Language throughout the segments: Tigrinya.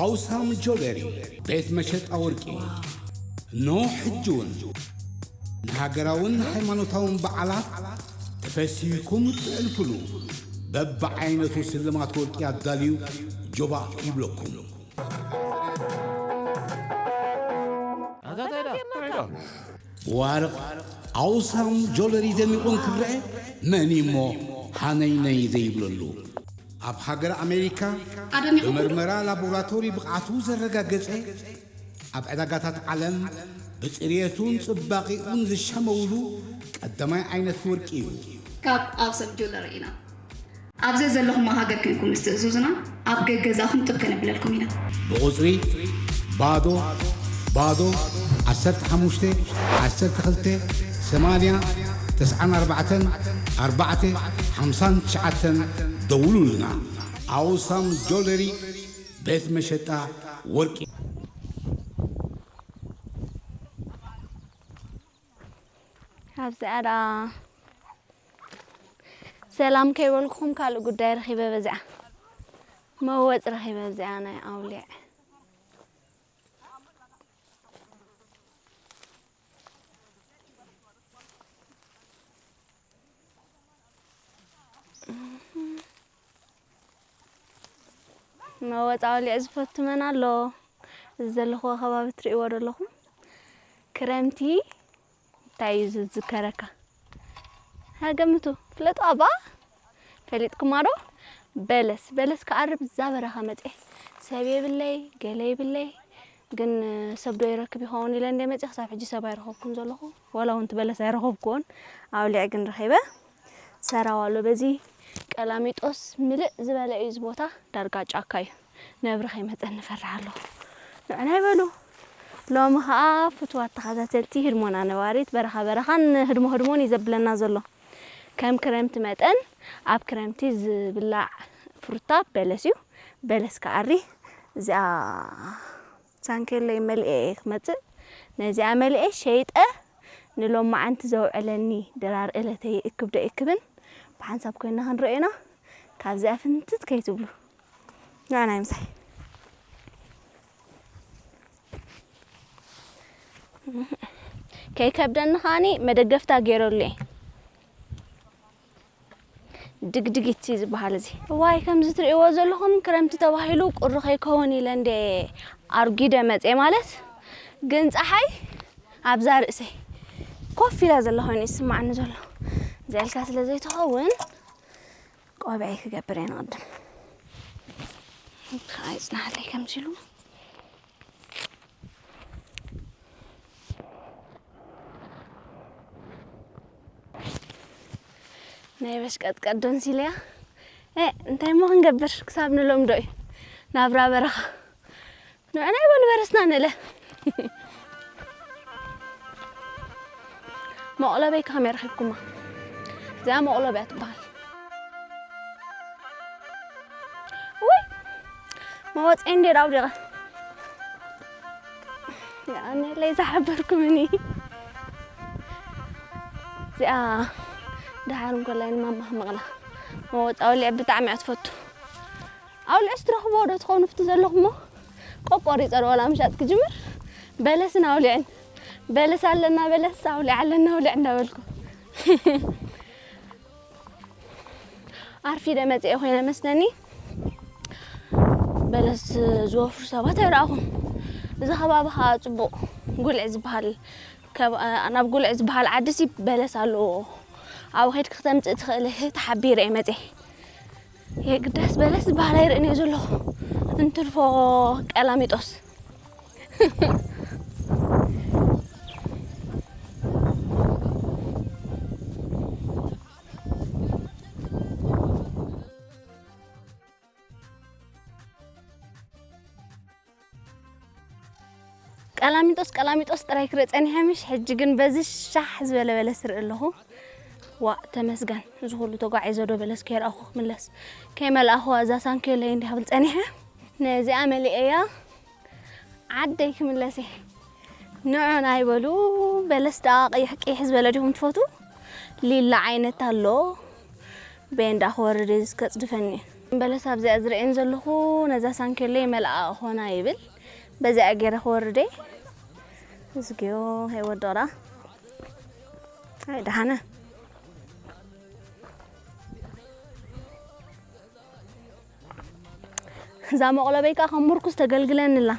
ኣውሳም ጆለሪ፣ ቤት መሸጣ ወርቂ። እነሆ ሕጂ እውን ንሃገራውን ሃይማኖታውን በዓላት ተፈሲህኩም እትሕልፉሉ በብዓይነቱ ስልማት ወርቂ ኣዳልዩ ጆባእ ይብለኩም። ዋርቕ ኣውሳም ጆለሪ ደሚቑ እንክረአ መን እሞ ሃነይነይ ዘይብለሉ? ኣብ ሃገር ኣሜሪካ ብመርመራ ላቦራቶሪ ብቕዓቱ ዘረጋገጸ፣ ኣብ ዕዳጋታት ዓለም ብጽርየቱን ጽባቐኡን ዝሸመውሉ ቀዳማይ ዓይነት ወርቂ እዩ። ካብ ኣውሰም ጁለሪ ኢና። ኣብ ዘዘለኹሞ ሃገር ኮንኩም ምስ ትእዝዙና፣ ኣብ ገገዛኹም ጥብ ከነብለልኩም ኢና። ብቑጽሪ ባዶ ባዶ ዓሰርተ ሓሙሽተ ዓሰርተ ክልተ ሰማንያ ተስዓን ኣርባዕተን ኣርባዕተ ሓምሳን ትሽዓተን ደውሉልና። ኣውሳም ጆለሪ ቤት መሸጣ ወርቂ። ኣብዚኣ ደኣ ሰላም ከይበልኩኹም ካልእ ጉዳይ ረኺበ በዚኣ። መወጽ ረኺበ ኣብዚኣ ናይ ኣውሊዕ። መወጽ ኣውሊዕ ዝፈቱ መን ኣሎ? እዚ ዘለኽዎ ከባቢ ትርእይዎ ዶ ኣለኹም? ክረምቲ እንታይ እዩ ዝዝከረካ? ሃ፣ ገምቱ፣ ፍለጡ ኣባ? ፈሊጥኩማ ዶ? በለስ፣ በለስ ክኣርብ እዛ በረኻ መጽኤ። ሰብ የብለይ፣ ገለ የብለይ። ግን ሰብ ዶ ይረክብ ይኸውን ኢለ እንደ መጽእ ክሳብ ሕጂ ሰብ ኣይረኸብኩን ዘለኹ። ዋላ እውን ትበለስ ኣይረኸብኩዎን። ኣውሊዕ ግን ረኺበ። ሰራው ኣሎ። በዚ ቀላሚጦስ ምልእ ዝበለ እዩ እዚ ቦታ። ዳርጋ ጫካ እዩ። ነብሪ ከይመጸኒ እፈርሕ ኣለኹ። ንዕናይ በሉ። ሎሚ ኸኣ ፍቱዋት ተኸታተልቲ ህድሞና ነባሪት በረኻ በረኻን ህድሞ ህድሞን እዩ ዘብለና ዘሎ። ከም ክረምቲ መጠን ኣብ ክረምቲ ዝብላዕ ፍሩታ በለስ እዩ። በለስ ከኣሪ እዚኣ ሳንኬለይ መሊኤ እየ ክመጽእ። ነዚኣ መሊኤ ሸይጠ ንሎማዓንቲ ዘውዕለኒ ድራር እለተይ እክብ ዶ እክብን ብሓንሳብ ኮይና ክንርእዮ ኢና። ካብዚኣ ፍንትት ከይትብሉ። ንዕናይ ምሳይ። ከይከብደኒ ከኣኒ መደገፍታ ገይረሉ እየ። ድግድጊት እዩ ዝበሃል እዚ። እዋይ፣ ከምዚ ትርእይዎ ዘለኹም ክረምቲ ተባሂሉ ቁሪ ከይከውን ኢለ እንደ ኣርጊደ መጽየ ማለት ግን፣ ጸሓይ ኣብዛ ርእሰይ ኮፍ ኢላ ዘላ ኮይኑ ይስማዓኒ ዘሎ። እዚኣ ኢልካ ስለ ዘይትኸውን ቆቢዐይ ክገብር እየ ንቕድም። ከኣ ይጽናሓለይ ከምዚ ኢሉ። ናይ በሽቀጥቀጥ ዶንሲልያ። እ፣ እንታይ እሞ ክንገብር ክሳብ ንለምዶ እዩ ናብራ በረኻ። ንዕና ይበሉ በረስና ንእለ። መቑለበይ ከመይ ረኺብኩማ? እዚኣ መቑለብ እያ ትበሃል። ውይ፣ መወፅዒ እንዴ ዳውዲቐ። ያኔ ለይ ዝሓበርኩምኒ። እዚኣ ደሓር እንኮላይ ንማማ ክመቕላ። መወፅ ኣውሊዕ ብጣዕሚ እያ ትፈቱ። ኣውሊዕስ ትረኽብዎ ዶ ትኾኑ? ፍቲ ዘለኹሞ ቆቆሪፀ ዶ ዋላ ምሻጥ ክጅምር? በለስን ኣውሊዕን። በለስ ኣለና በለስ፣ ኣውሊዕ ኣለና ኣውሊዕ እንዳበልኩ። ኣርፊደ መፅኤ ኮይነ መስለኒ። በለስ ዝወፍሩ ሰባት ኣይረኣኹን። እዚ ከባቢ ከዓ ፅቡቕ ጉልዒ ዝበሃል ከብ-፣ ናብ ጉልዒ ዝበሃል ዓዲ ሲ በለስ ኣለዎ። ኣብኡ ከይድኪ ክተምፅእ ትኽእሊ ተሓቢረ እየ መፅኤ። የግዳስ በለስ ዝበሃል ኣይርእን እየ ዘለኹ። እንትርፎ ቀላሚጦስ። ቀላሚጦስ፣ ቀላሚጦስ ጥራይ ክርኢ ጸኒሐ ምሽ፣ ሕጂ ግን በዚ ሻሕ ዝበለ በለስ ርኢ ኣለኹ። ዋእ ተመስገን፣ እዚ ኩሉ ተጓዒዘ ዶ በለስ ከይረኣኹ ክምለስ? ከይመልኣኹዋ እዛ ሳንኬለይ እንዲያ ክብል ጸኒሐ። ነዚኣ መሊኤያ ዓደይ ክምለስ እየ። ንዑ ናይ በሉ፣ በለስ ደኣ ቀይሕ ቀይሕ ዝበለ ዲኹም ትፈትዉ? ሊላ ዓይነት ኣሎ። በየን ደኣ ክወርድ እየ፣ እዚ ከጽድፈኒ እዩ። በለስ ኣብዚኣ ዝርእየን ዘለኹ ነዛ ሳንኬለይ መልኣ ኾና ይብል። በዚኣ ገይረ ክወርደ። እዝግዮ፣ ሄይ ወዶራ። ኣይ ደሓነ። እዛ መቑለበይ ከኣ ከም ምርኩስ ተገልግለንላ።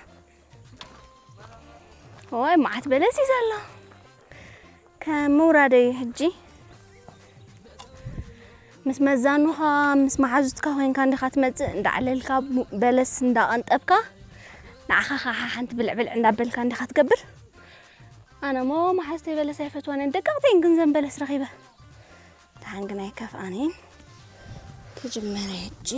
ወይ መዓት በለስ እዩ ዘሎ። ከም ምውራደይ ሕጂ ምስ መዛኑኻ፣ ምስ መሓዙትካ ኮይንካ እንዲኻ ትመጽእ፣ እንዳዕለልካ፣ በለስ እንዳቐንጠብካ፣ ንዓኻ ኸዓ ሓንቲ ብልዕ ብልዕ እንዳበልካ እንዲኻ ትገብር። ኣነ እሞ መሓዙተይ በለስ ኣይፈትዋን እየን፣ ደቀቕቲ እየን ግን ዘን በለስ ረኺበ። ደሓን ግን ኣይከፍኣን እየን። ክጅመር ሕጂ።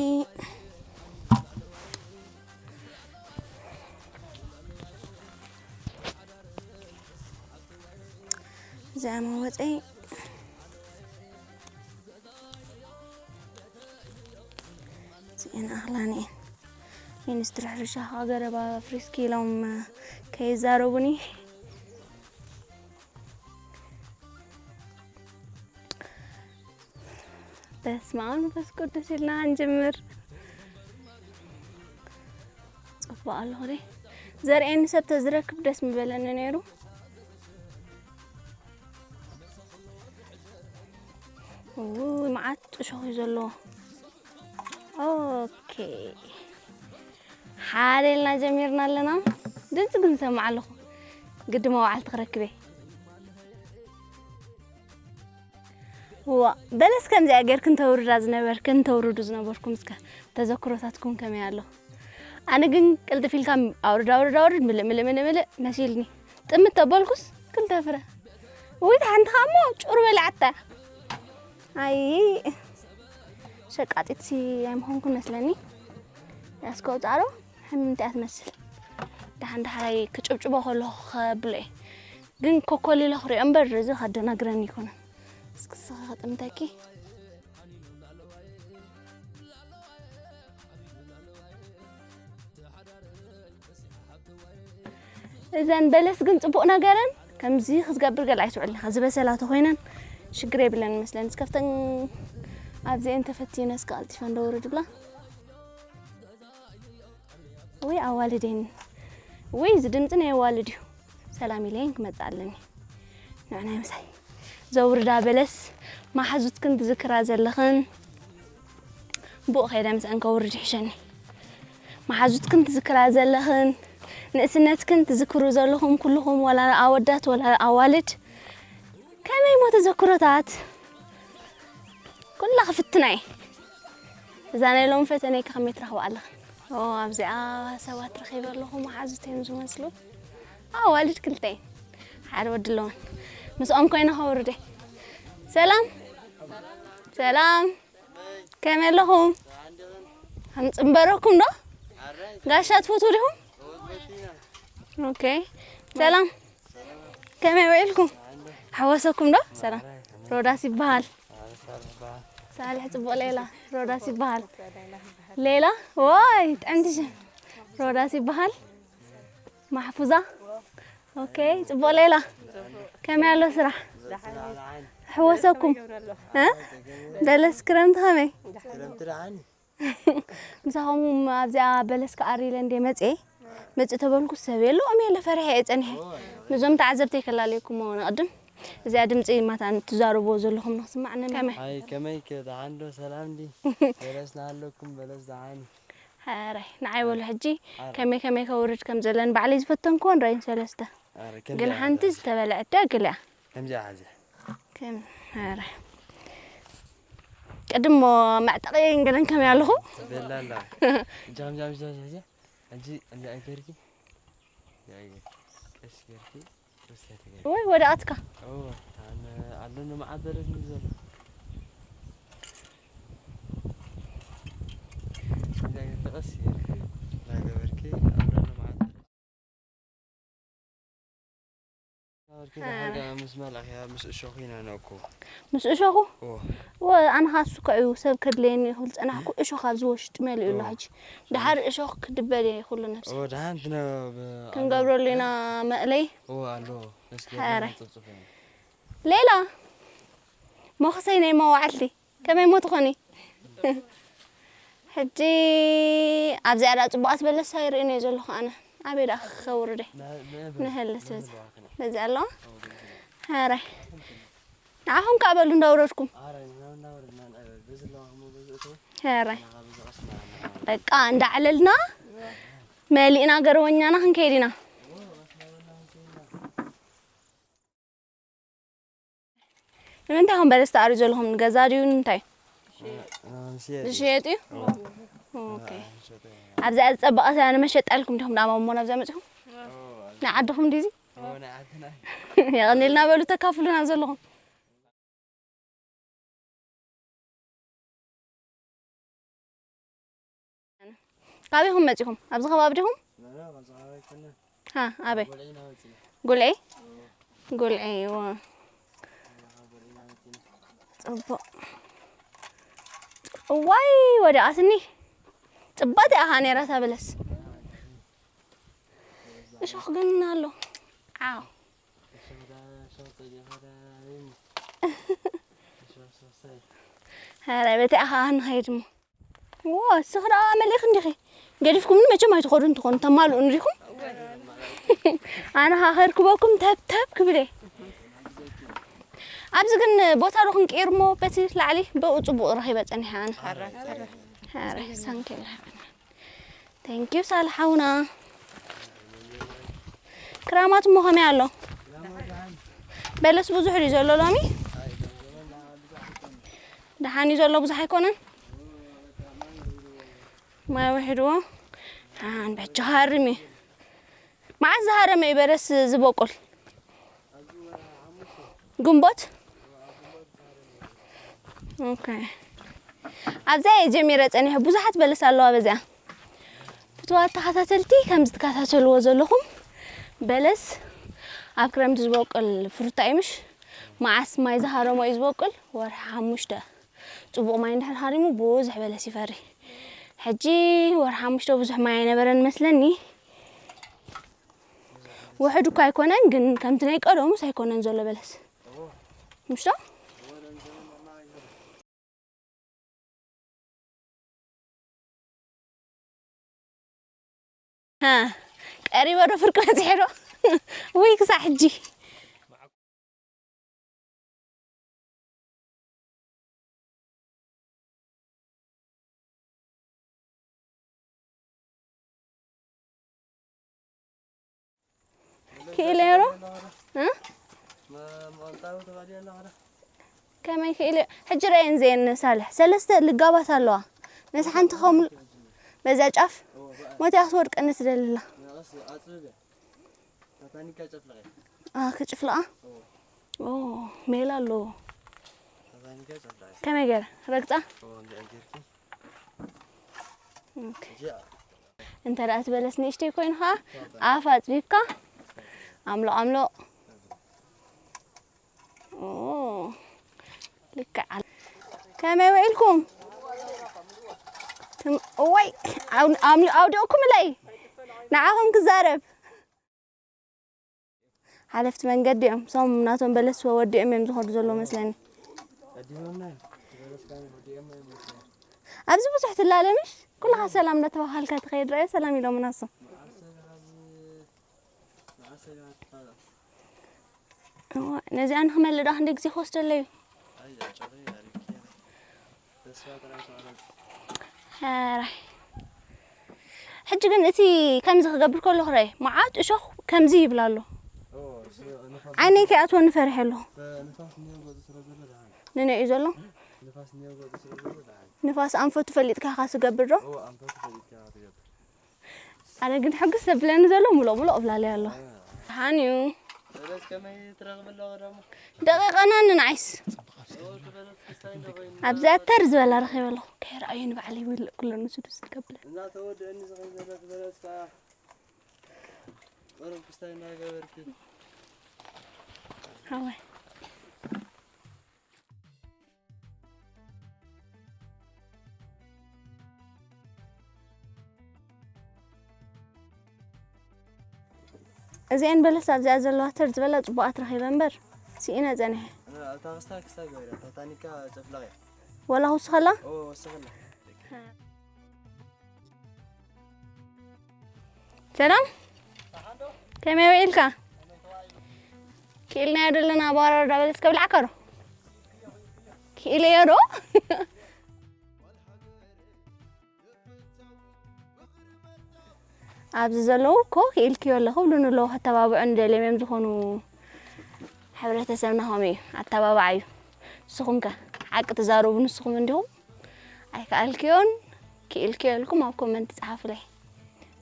እዚኣ መወፀይ እዚአን ኣኽላን እየን። ሚኒስትሪ ሕርሻ ከዓ ገረባ ፍሪስኪ ኢሎም ከይዛረቡኒ። በስመ ኣብ መንፈስ ቅዱስ ኢልና ክንጅምር። ጽቡቕ ኣለኹ ደ። ዘርእየኒ ሰብ ተዝረክብ ደስ ምበለኒ ነይሩ። ውይ፣ መዓት እሾኽ እዩ ዘለዎ። ኦኬ። ሓደ ኢልና ጀሚርና ኣለና። ድምፂ ግን ዝሰማዕ ኣለኹ። ግዲ መዋዕልቲ ክረክብ እየ። ዋ፣ በለስ ከምዚኣ ጌርክን ተውርዳ ዝነበርክን ተውርዱ ዝነበርኩም እስከ ተዘክሮታትኩም ከመይ ኣሎ? ኣነ ግን ቅልጥፍ ኢልካ ኣውርድ፣ ኣውርድ፣ ኣውርድ፣ ምልእ፣ ምልእ፣ ምልእ፣ ምልእ መሲልኒ። ጥምት ተበልኩስ ክልተ ፍረ። ውይ፣ ሓንቲ ኸኣ እሞ ጩር በሊዓታ። ኣይ፣ ሸቃጢትሲ ኣይምኾንኩን መስለኒ። ያስከውጻሮ ሕምምቲ እያ ትመስል። ደሓን ዳሕራይ ክጭብጭቦ ከለኹ ከብሎ እየ። ግን ኮኮሊለ ክሪኦ እምበር እዚ ከደናግረኒ ኣይኮነን። እስኪ ንስኺ ከጥምተኪ። እዘን በለስ ግን ጽቡቕ ነገረን ከምዚ ክትገብር ገለ ኣይትውዕል ኢኻ። ዝበሰላ ተኾይነን ሽግር የብለን መስለን። እስከፍተን ኣብዚአን ተፈቲነ እስከ ቀልጢፈ እንደውርድ ድብላ። ውይ ኣዋልደን። ውይ እዚ ድምፂ ናይ ኣዋልድ እዩ። ሰላም ኢለየን ክመፅእ ኣለኒ። ንዕናይ ምሳይ። ዘውርዳ በለስ መሓዙትክን ትዝክራ ዘለኽን። ብኡ ከይደ ምስአን ከውርድ ይሕሸኒ። መሓዙትክን ትዝክራ ዘለኽን፣ ንእስነትክን ትዝክሩ ዘለኹም ኩልኹም፣ ዋላ ኣወዳት ዋላ ኣዋልድ፣ ከመይ እሞ ተዘክሮታት? ኩላ ክፍትና እየ። እዛ ናይ ሎሚ ፈተነይ ከ ከመይ ትረኽባ ኣለኽን? ኦ፣ ኣብዚኣ ሰባት ረኺበ ኣለኹ፣ መሓዙት እዮም ዝመስሉ። ኣዋልድ ክልተ እየን። ሓደ ወዲ ኣለወን። ምስኦም ኮይነ ከውርደ። ሰላም። ሰላም። ከመይ ኣለኹም? ከም ጽንበረኩም ዶ? ጋሻ ትፈትዉ ዲኹም? ኦኬ። ሰላም። ከመይ ውዒልኩም? ሓወሰኩም ዶ? ሰላም። ሮዳስ ይበሃል። ሳልሕ ጽቡቕ ሌላ። ሮዳስ ይበሃል። ሌላ? ዋይ፣ ጥዕምቲ ሽም። ሮዳስ ይበሃል። ማሕፉዛ። ኦኬ፣ ጽቡቕ ሌላ። ከመይ ኣሎ ስራሕ? ሕወሰኩም? እ? በለስ ክረምቲ ከመይ? ምሳኹም ኣብዚኣ በለስ ክኣሪ ኢለ እንደ መጽኤ፣ መጽእ ተበልኩ ሰብ የለኦም የለ ፈሪሐ እየ ጸኒሐ። ነዞም ተዓዘብተይ ከላለየኩም ንቕድም። እዚኣ ድምጺ ማታ ትዛረብዎ ዘለኹም ንኽስማዕና ከመይ? ኣይ፣ ከመይ ከ ደሓን ዶ? ሰላም ዲ? በለስ ናሃለኩም፣ በለስ ደሓን። ኧረ፣ ንዓይ በሉ ሕጂ ኣረ። ከመይ ከመይ ከውርድ ከም ዘለኒ ባዕለይ ዝፈተንክወን ራይን ሰለስተ። ኣረ፣ ከምዚኣ ግን ሓንቲ ሓዛ። ዝተበልዐት ዶ ገሊኣ? ከምዚኣ ሓዛ። ከም፣ ኧረ። ቅድም እሞ መዕጠቒ ገለን ከመይ ኣለኹ? በላ ኣላ። ጃም፣ ጃም፣ ጃም፣ ጃም፣ ጃም። ሕጂ ከምዚኣ ገይርኪ። ከምዚኣ ገይርኪ። ቀስ ገይርኪ። ወይ ወደኣትካ። እዎ፣ ኣነ ኣለኒ መዓት በለስ እዩ ዘሎ። እንታይ ተቐስ እናገበርኪ ኣለኒ መዓት በለስ። ነበርኪ እ። ዝሓርጋ ምስ መልኣኽያ ምስ እሾኹ ኢና ነእኮ። ምስ እሾኹ? እዎ። እዎ፣ ኣነ ኻሱ እኮ እዩ ሰብ ከድለየኒ ክብል ጸናሕኩ፣ እሾኽ ኣብዚ ወሽጢ መሊኡ ኣሎ እዎ። ሕጂ። ደሓር እሾኽ ክድበል እየ ኩሉ ነብሲ። እዎ፣ ደሓን ትነ-፣ ብ-፣ ክንገብረሉ ኣሎ። ኢና መእለይ። እዎ፣ ኣሎ። እስኪ ሐረ። ጽፍጽፍ ኢና። ሌላ መኽሰይ ናይ መዋዕልቲ ከመይ እሞ ትኾኒ? ሕጂ ኣብዚኣ ደኣ ጽቡቓት በለስ ኣይርእን እየ ዘለኹ ኣነ። ኣበይ ደኣ ከውርደ? ንህልት በዚ። በዚ ኣለዋ? ኧረ። ንዓኹም ከኣ በሉ እንዳውረድኩም። ኧረ። በቃ እንዳዕለልና መሊእና ገረወኛና ክንከይድ ኢና። ንምንታይ ኢኹም በለስ ትኣርዩ ዘለኹም? ንገዛ ድዩ ንምንታይ? ዝሽየጥ እዩ? ኦኬ። ኣብዚኣ ዝጸበቐት እያ ንመሸጣ ኢልኩም ዲኹም ደኣ ማሞና ኣብዚኣ መጺኹም? ናይ ዓድኹም ድዩ እዚ? የቐንየልና በሉ ተካፍሉና ዘለኹም። ካበይ ኢኹም መጺኹም? ኣብዚ ከባቢ ዲኹም? ሃ፣ ኣበይ? ጉልዒ? ጉልዒ፣ እወ። ጽቡቕ። እዋይ፣ ወዲቓትኒ። ጽብቕቲ እያ ኸኣ ነይራ እታ በለስ። እሾኽ ግን ኣሎ። ዓው። ኧረ፣ በቲ ኣኻ ንኸይድ እሞ። ዎ፣ እስኺ ደኣ መሊእኺ እንዲኺ። ገዲፍኩምኒ መቸም ኣይትኸዱን ትኾኑ፣ ተማልኡኒ ዲኹም? ኣነ ኸኣ ከርክበኩም ተብተብ ክብል እየ። ኣብዚ ግን ቦታ ዶ ክንቅይር እሞ በቲ ላዕሊ ብኡ ጽቡቕ ረኺበ ጸኒሐ ኣነ። ኧረ፣ ሳንኪ የለ። Thank you ሳልሕ ሓውና። ክራማት እሞ ከመይ ኣሎ? በለስ ብዙሕ ድዩ ዘሎ ሎሚ? ደሓን እዩ ዘሎ፣ ብዙሕ ኣይኮነን። ማይ ውሒድዎ። ደሓን በጃኻ ሃርም እዩ። መዓስ ዝሃረመ እዩ በለስ ዝበቁል? ግንቦት? ኦኬ። ኣብዛ እየ ጀሚረ ጸኒሐ። ብዙሓት በለስ ኣለዋ በዚኣ። ፍትዋት ተኸታተልቲ፣ ከምዚ ትከታተልዎ ዘለኹም በለስ ኣብ ክረምቲ ዝበቁል ፍሩታ እዩ ምሽ? መዓስ ማይ ዝሃረሞ እዩ ዝበቁል? ወርሒ ሓሙሽተ። ጽቡቕ ማይ እንድሕር ሃሪሙ ብዙሕ በለስ ይፈሪ። ሕጂ ወርሒ ሓሙሽተ ብዙሕ ማይ ኣይነበረን መስለኒ። ውሑድ እኳ ኣይኮነን፣ ግን ከምቲ ናይ ቀደሙስ ኣይኮነን ዘሎ በለስ። ምሽ ዶ? ሃ፣ ቀሪበ ዶ ፍርቂ በጺሐ ዶ? ውይ፣ ክሳዕ ሕጂ። ክኢለዮ ዶ? እ? ከመይ ክኢለዮ? ሕጂ ረአየን ዘየን ሳልሕ። ሰለስተ ልጋባት ኣለዋ። ነቲ ሓንቲ ከም በዛ ጫፍ ሞትያ ክትወድቀኒ ትደሊ ኣላ። አ፣ ክጭፍልቓ? ኦ፣ ሜላ ኣለዎ። ከመይ ገይረ? ረግጻ? ኦኬ። እንተ ደኣ እቲ በለስ ንእሽተይ ኮይኑ ኸዓ ኣፍ ኣጽቢብካ ኣምሎ ኣምሎ። ኦ፣ ልክዕ ኣለ። ከመይ ውዒልኩም? ትም-፣ እዋይ፣ ኣው-፣ ኣምሊ-፣ ኣውዲቕኩምለይ። ንዓኹም ክዛረብ። ሓለፍቲ መንገዲ እዮም። እሶም ናቶም በለስ ወዲኦም እዮም ዝኸዱ ዘለዉ መስለኒ። ኣብዚ ብዙሕ ትላለ ምሽ? ኩልኻ ሰላም እናተባሃልካ ትኸይድ ረኣዮ፣ ሰላም ኢሎምና እሶም። እዋ፣ ነዚኣ ንኽመልእ ደኣ ክንደይ ግዜ ክወስደለይ እዩ? ሕራይ። ሕጂ ግን እቲ ከምዚ ክገብር ከለኹ ርኣይ፣ መዓት እሾኽ ከምዚ ይብል ኣሎ። ዓይነይ ከይኣትወኒ ፈሪሐ ኣለኹ። ንነይ እዩ ዘሎ? ንፋስ ኣንፈቱ ፈሊጥካ ኢኻ ትገብር ዶ? ኣነ ግን ሕጉስ ዘብለኒ ዘሎ ሙሉእ ሙሉእ እብላለይ ኣሎ። ደሓን እዩ። ደቂቐና ንንዓይስ። ኣብዛ ተር ዝበላ ረኺበ ኣለኹ። ከይረኣዩ ንባዕለይ ይውልእ ኩሎ ንሱ ድስ ዝገብለ። ሃዋይ። እዚአን በለስ ኣብዚኣ ዘለዋ ተር ዝበላ ጽቡቓት ረኺበ እምበር፣ ስኢነ ጸኒሐ። እታ ክስታ ክስታ ገበረ፣ እታ ታኒካ ጨፍለቐ። ወላ ውስኸላ? ኦ፣ ወስኸላ። ሰላም፣ ከመይ ውዒልካ? ክኢልናዮ ዘለና ኣባራርዳ በለስ ከብልዓካ ዶ? ክኢለዮ ዶ? ኣብዚ ዘለዉ እኮ ክኢልክዮ ኣለኹ ብሉ ንለዉ ከተባብዑ ንደልዮም እዮም ዝኾኑ ሕብረተሰብና ከምኡ እዩ፣ ኣተባባዓ እዩ። ንስኹም ከ ሓቂ ትዛረቡ ንስኹም እንዲኹም? ኣይከኣልክዮን ክኢልክዮ ኢልኩም ኣብ ኮመንት ጸሓፉለይ።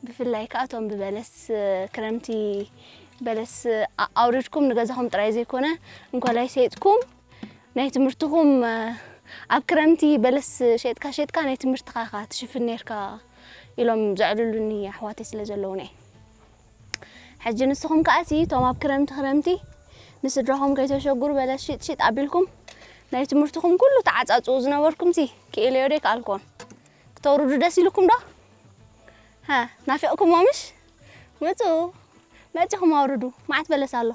ብፍላይ ከኣ እቶም ብበለስ ክረምቲ በለስ ኣውሪድኩም ንገዛኹም ጥራይ ዘይኮነ እንኮላይ ሸይጥኩም ናይ ትምህርትኹም ኣብ ክረምቲ በለስ ሸይጥካ ሸይጥካ ናይ ትምህርትኻ ኢኻ ትሽፍን ነይርካ ኢሎም ዘዕልሉኒ ኣሕዋተይ ስለ ዘለዉኒ እየ። ሕጂ ንስኹም ከኣሲ እቶም ኣብ ክረምቲ ክረምቲ ንስድራኹም ከይተሸግሩ በለስ ሽጥ ሽጥ ኣቢልኩም ናይ ትምህርትኹም ኩሉ ተዓጻጽኡ ዝነበርኩምሲ ክኢለዮ ዶ ኣይከኣልኩዎን? ክተውርዱ ደስ ኢሉኩም ዶ? ሃ፣ ናፊቕኩሞ ምሽ? ምጹ፣ መጺኹም ኣውርዱ። መዓት በለስ ኣሎ።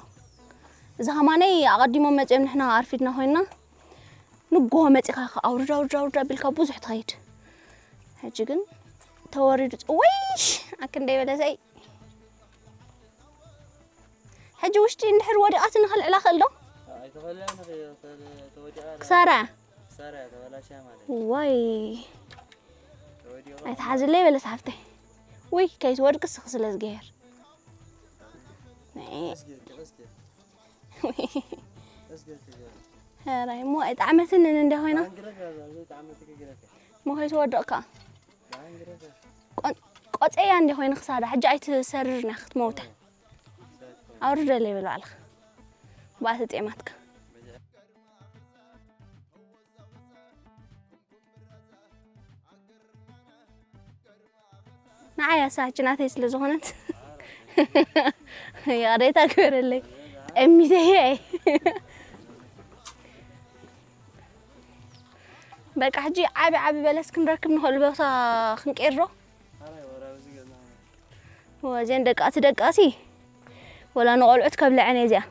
እዚ ኸማነይ ኣቐዲሞም መጺኦም ንሕና ኣርፊድና ኮይንና ንጎሆ መጺኻ ኣውርድ ኣውርድ ኣውርድ ኣቢልካ ብዙሕ ትኸይድ። ሕጂ ግን ተወሪዱ ወይሽ ኣክንደይ በለሰይ ሕጂ ውሽጢ እንድሕር ወዲቓት ንኸልዕላ ክእል ዶ? ኣይትኽእልን ኢኺ፣ ተወዲቓ ክሳራ። ክሳራ እያ ተበላሽያ ማለት እዩ። ዋይ። ተወዲቑ። ኣይትሓዝለይ በለስ ሓፍተይ። ውይ፣ ከይትወድቂ ስኺ ስለ ዝገየር። ናይ እስኪ፣ እስኪ፣ እስኪ፣ እስኪ። ሕራይ እሞ ኣይጠዓመትንን እንደ ኮይና። ኣንግረፍ ያዛ፣ ዘይጠዓመት ክግረፍ። እሞ ከይትወድቕ ከኣ። ኣንግረፍ ያዛ። ቆ-፣ ቆጸያ እንደ ኮይና ክሳዳ፣ ሕጂ ኣይትሰርርን እያ ክትመውታ። ኣውርደለይ በል ባዕልኻ። ብኣቲ ጤማትካ። ንዓይ ኣሳች ናተይ ስለ ዝኾነት። ይቕሬታ ግበረለይ። ጠሚተየ። በቃ ሕጂ ዓቢ ዓቢ በለስ ክንረክብ ንኽእል ቦታ ክንቀይሮ። እወ፣ እዘን ደቃሲ ደቃሲ ወላ ንቖልዑት ከብልዐን እየ እዚኣ።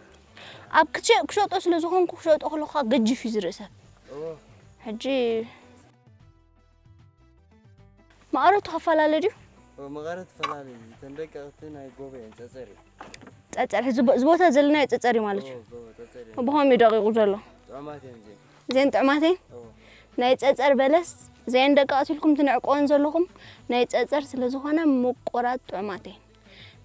ኣብ ክሸ-፣ ክሸጦ ስለ ዝኾንኩ ክሸጦ ከለኹ ገጅፍ እዩ ዝርኢ ሰብ። እወ። ሕጂ መቐረቱ ክፈላለ ድዩ? እወ፣ መቐረት ፈላለ እዩ። እተን ደቀቕቲ ናይ ጎቦ እየን፣ ጸጸር እዩ። ጸጸር፣ እዚ ቦ-፣ እዚ ቦታ ዘለናዮ ጸጸር እዩ ማለት እዩ። እወ፣ ጎቦ ጸጸር እዩ። ብኸምኡ እዩ ደቂቑ ዘሎ። ጥዑማት እዮም እዚኦም። እዘን ጥዑማት እየን። እወ። ናይ ጸጸር በለስ፣ እዘን ደቀቕቲ ኢልኩም ትንዕቅወን ዘለኹም ናይ ጸጸር ስለ ዝኾነ ምቁራት ጥዑማት እየን።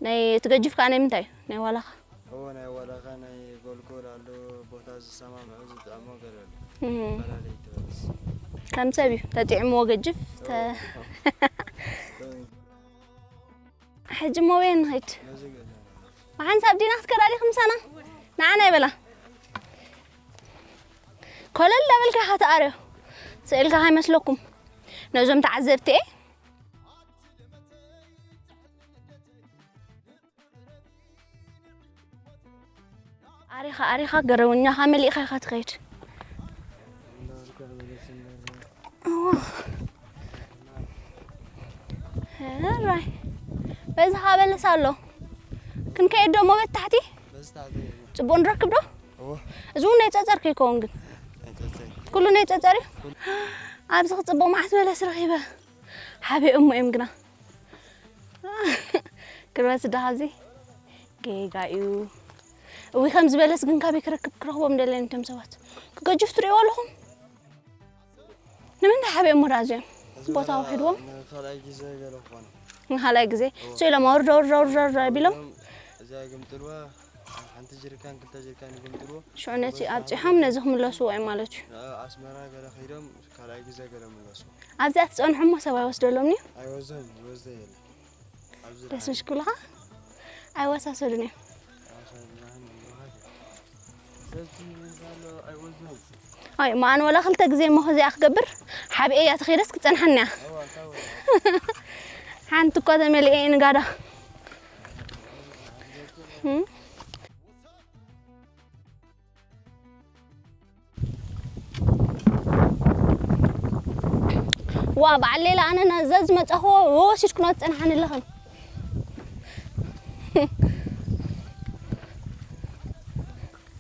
ናይ እቲ ገጅፍ ከኣ ናይ ምንታይ እዩ? ናይ ዋላኻ? እወ፣ ናይ ዋላኻ፣ ናይ ጎልጎል ኣሎ፣ ቦታ ዝሰማምዑ ዝጥዕሞ ገለ ኣሎ። እም።ፈላለየ እቲ በለስ። ከም ሰብ እዩ፣ ተጥዕምዎ ገጅፍ፣ ተ-፣ እወ። ሕጂ እሞ ኣበይ ንኸይድ? ነዚ ገዛ። ብሓንሳብ ዲና ክትከዳ ዲኺ ምሳና? ንዓና ይበላ። ኮለል ዳበልካ ኢኻ ትኣርዮ። ስእልካ ከይመስለኩም። ነዞም ተዓዘብቲ እየ። ኣሪኻ፣ ኣሪኻ ገረውኛኻ መሊእኻ ኢኻ ትኸይድ። እዋ። ሕራይ። በዚ ኸዓ በለስ ኣሎ። ክንከይድ ዶ እሞ በቲ ታሕቲ? በዚ ታሕቲ። ጽቡቕ ንረክብ ዶ? እዎ። እዚ እውን ናይ ጸጸር ከይከውን ግን? ናይ ጸጸር። ኩሉ ናይ ጸጸር እዩ? ኩሉ። ኣብዚ ክጽቡቕ መዓት በለስ ረኺበ። ሓቢኦሞ እዮም ግና። ክርበስ ዶ ኣብዚ? ጌጋ እዩ። እዊ፣ ከምዚ በለስ ግን ካበይ ክረክብ፣ ክረኽቦም ደለኒ እቶም ሰባት? ክገጅፍ ትርእይዎ ኣለኹም? ንምንታይ ሓቢኦም እሞ ደኣ እዚኦም? እዚ ቦታ በላ ውሒድዎም? ንኻልኣይ ግዜ ገለ ክኾኑ። ንኻልኣይ ግዜ? እዎ። ስኢሎም ኣውርድ፣ ኣውርድ፣ ኣውርድ፣ ኣውርድ ኣቢሎም? ኣውርዶም፣ እዛ ግምጥልዋ፣ ሓንቲ ጀሪካን፣ ክልተ ጀሪካን ይግምጥልዎ። ሽዑ ነቲ በዚ ኣብጺሖም በዓል ነዚ ክምለስዎ እዮም ማለት እዩ። ንኣስመራ ገለ ከይዶም፣ ካልኣይ ግዜ ገለ ምለስዎ። ኣብዚኣ ትጸንሑ እሞ ሰብ ኣይወስደሎምን እዩ? ኣይወስዶን፣ ይወስዶ የለን። ኣብዚ ደስ ደሓን። ምሽ ክብሉኻ? ኣይወሳሰዱን እዮም። ኣይወሳሰዱን፣ ኣይወሳሰዱን። ሰብቲ ይበዝሕ ኣሎ፣ ኣይወስዶን። ኣይ፣ መኣን ወላ ክልተ ግዜ እሞ ከዚኣ ክገብር፣ ሓቢኤያ ተኸይደስ ክጸንሓኒ እያ። እዋ፣ እታ ወላ። ሓንቲ እኳ ተመሊኤ ንጋዳ። እም? ዋ፣ በዓል ሌላ፣ ኣነ ና-፣ ዘዝመጻኹዎ ወሲድኩና ትጸንሓኒ ኣለኽን።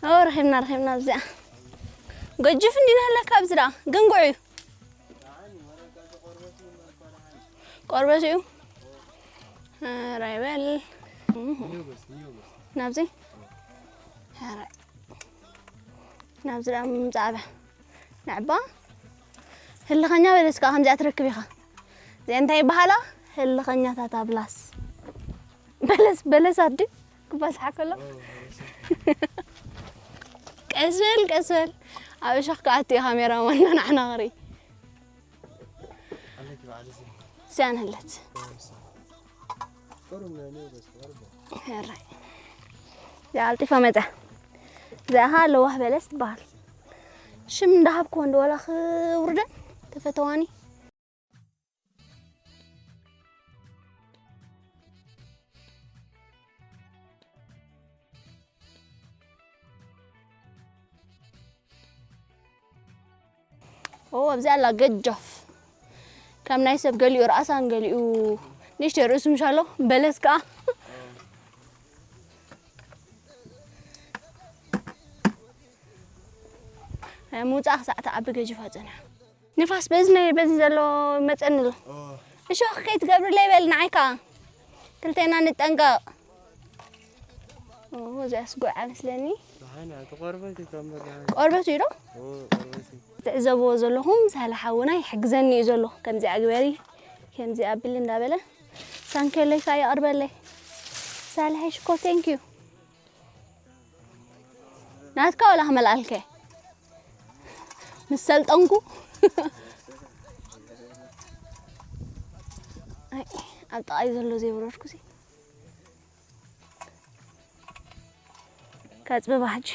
ኦ፣ ረኺብና፣ ረኺብና ኣብዚኣ። ገጅፍ እንዲና ኣለካ ኣብዚ ደኣ፣ ግን ጉዕ እዩ። ቆርበት እዩ። ራይ በል ናብዚ ራይ ናብዚ ዳ ምምፃእ በ ንዕባ ህልኸኛ በለስ ከዓ ከምዚኣ ትረክብ ኢኻ። እዚኣ እንታይ ይበሃላ? ህልኸኛታት ኣብላስ በለስ በለስ ኣዲ ክባስሓ ከሎ ቀስ በል ቀስ በል ኣብ እሾኽ ክኣቱ እዩ ካሜራ ማና ንዓና ክርኢ። ስያን ህለት ሕራይ እዚኣ ኣልጢፋ መፀ። እዚኣ ኸዓ ለዋህ በለስ ትበሃል። ሽም እንዳሃብክዎ እንዲ ወላ ክውርደን ተፈተዋኒ። ኦ ኣብዚ ኣላ ገጃፍ ከም ናይ ሰብ ገሊኡ ርኣሳን ገሊኡ ንእሽተይ ርእሱ ምሻሎ በለስ ከዓ ምውፃእ ክሳዕ ትዓቢ ገጅፋ ፀኒሓ። ንፋስ በዚ ናይ በዚ ዘሎ መፀኒ ኣሎ። እሾኽ ከይትገብርለይ በል ንዓይ ከዓ ክልቴና ንጠንቀቕ። እዚኣ ስጉዕ ኣይመስለኒ። ቆርበቱ እዩ ዶ? ትዕዘብዎ ዘለኹም ሳላ ሓውና ይሕግዘኒ እዩ ዘሎ። ከምዚኣ ግበሪ ከምዚኣ ኣብሊ እንዳበለ ሳንከለይ ከዓ የቕርበለይ። ሳልሐይ ሽኮር ቴንኪዩ። ናትካ ወላ ክመልኣልከ ምስ ሰልጠንኩ ኣብ ጥቓይ ዘሎ ዘይወረድኩ ከፅብባ ሕጂ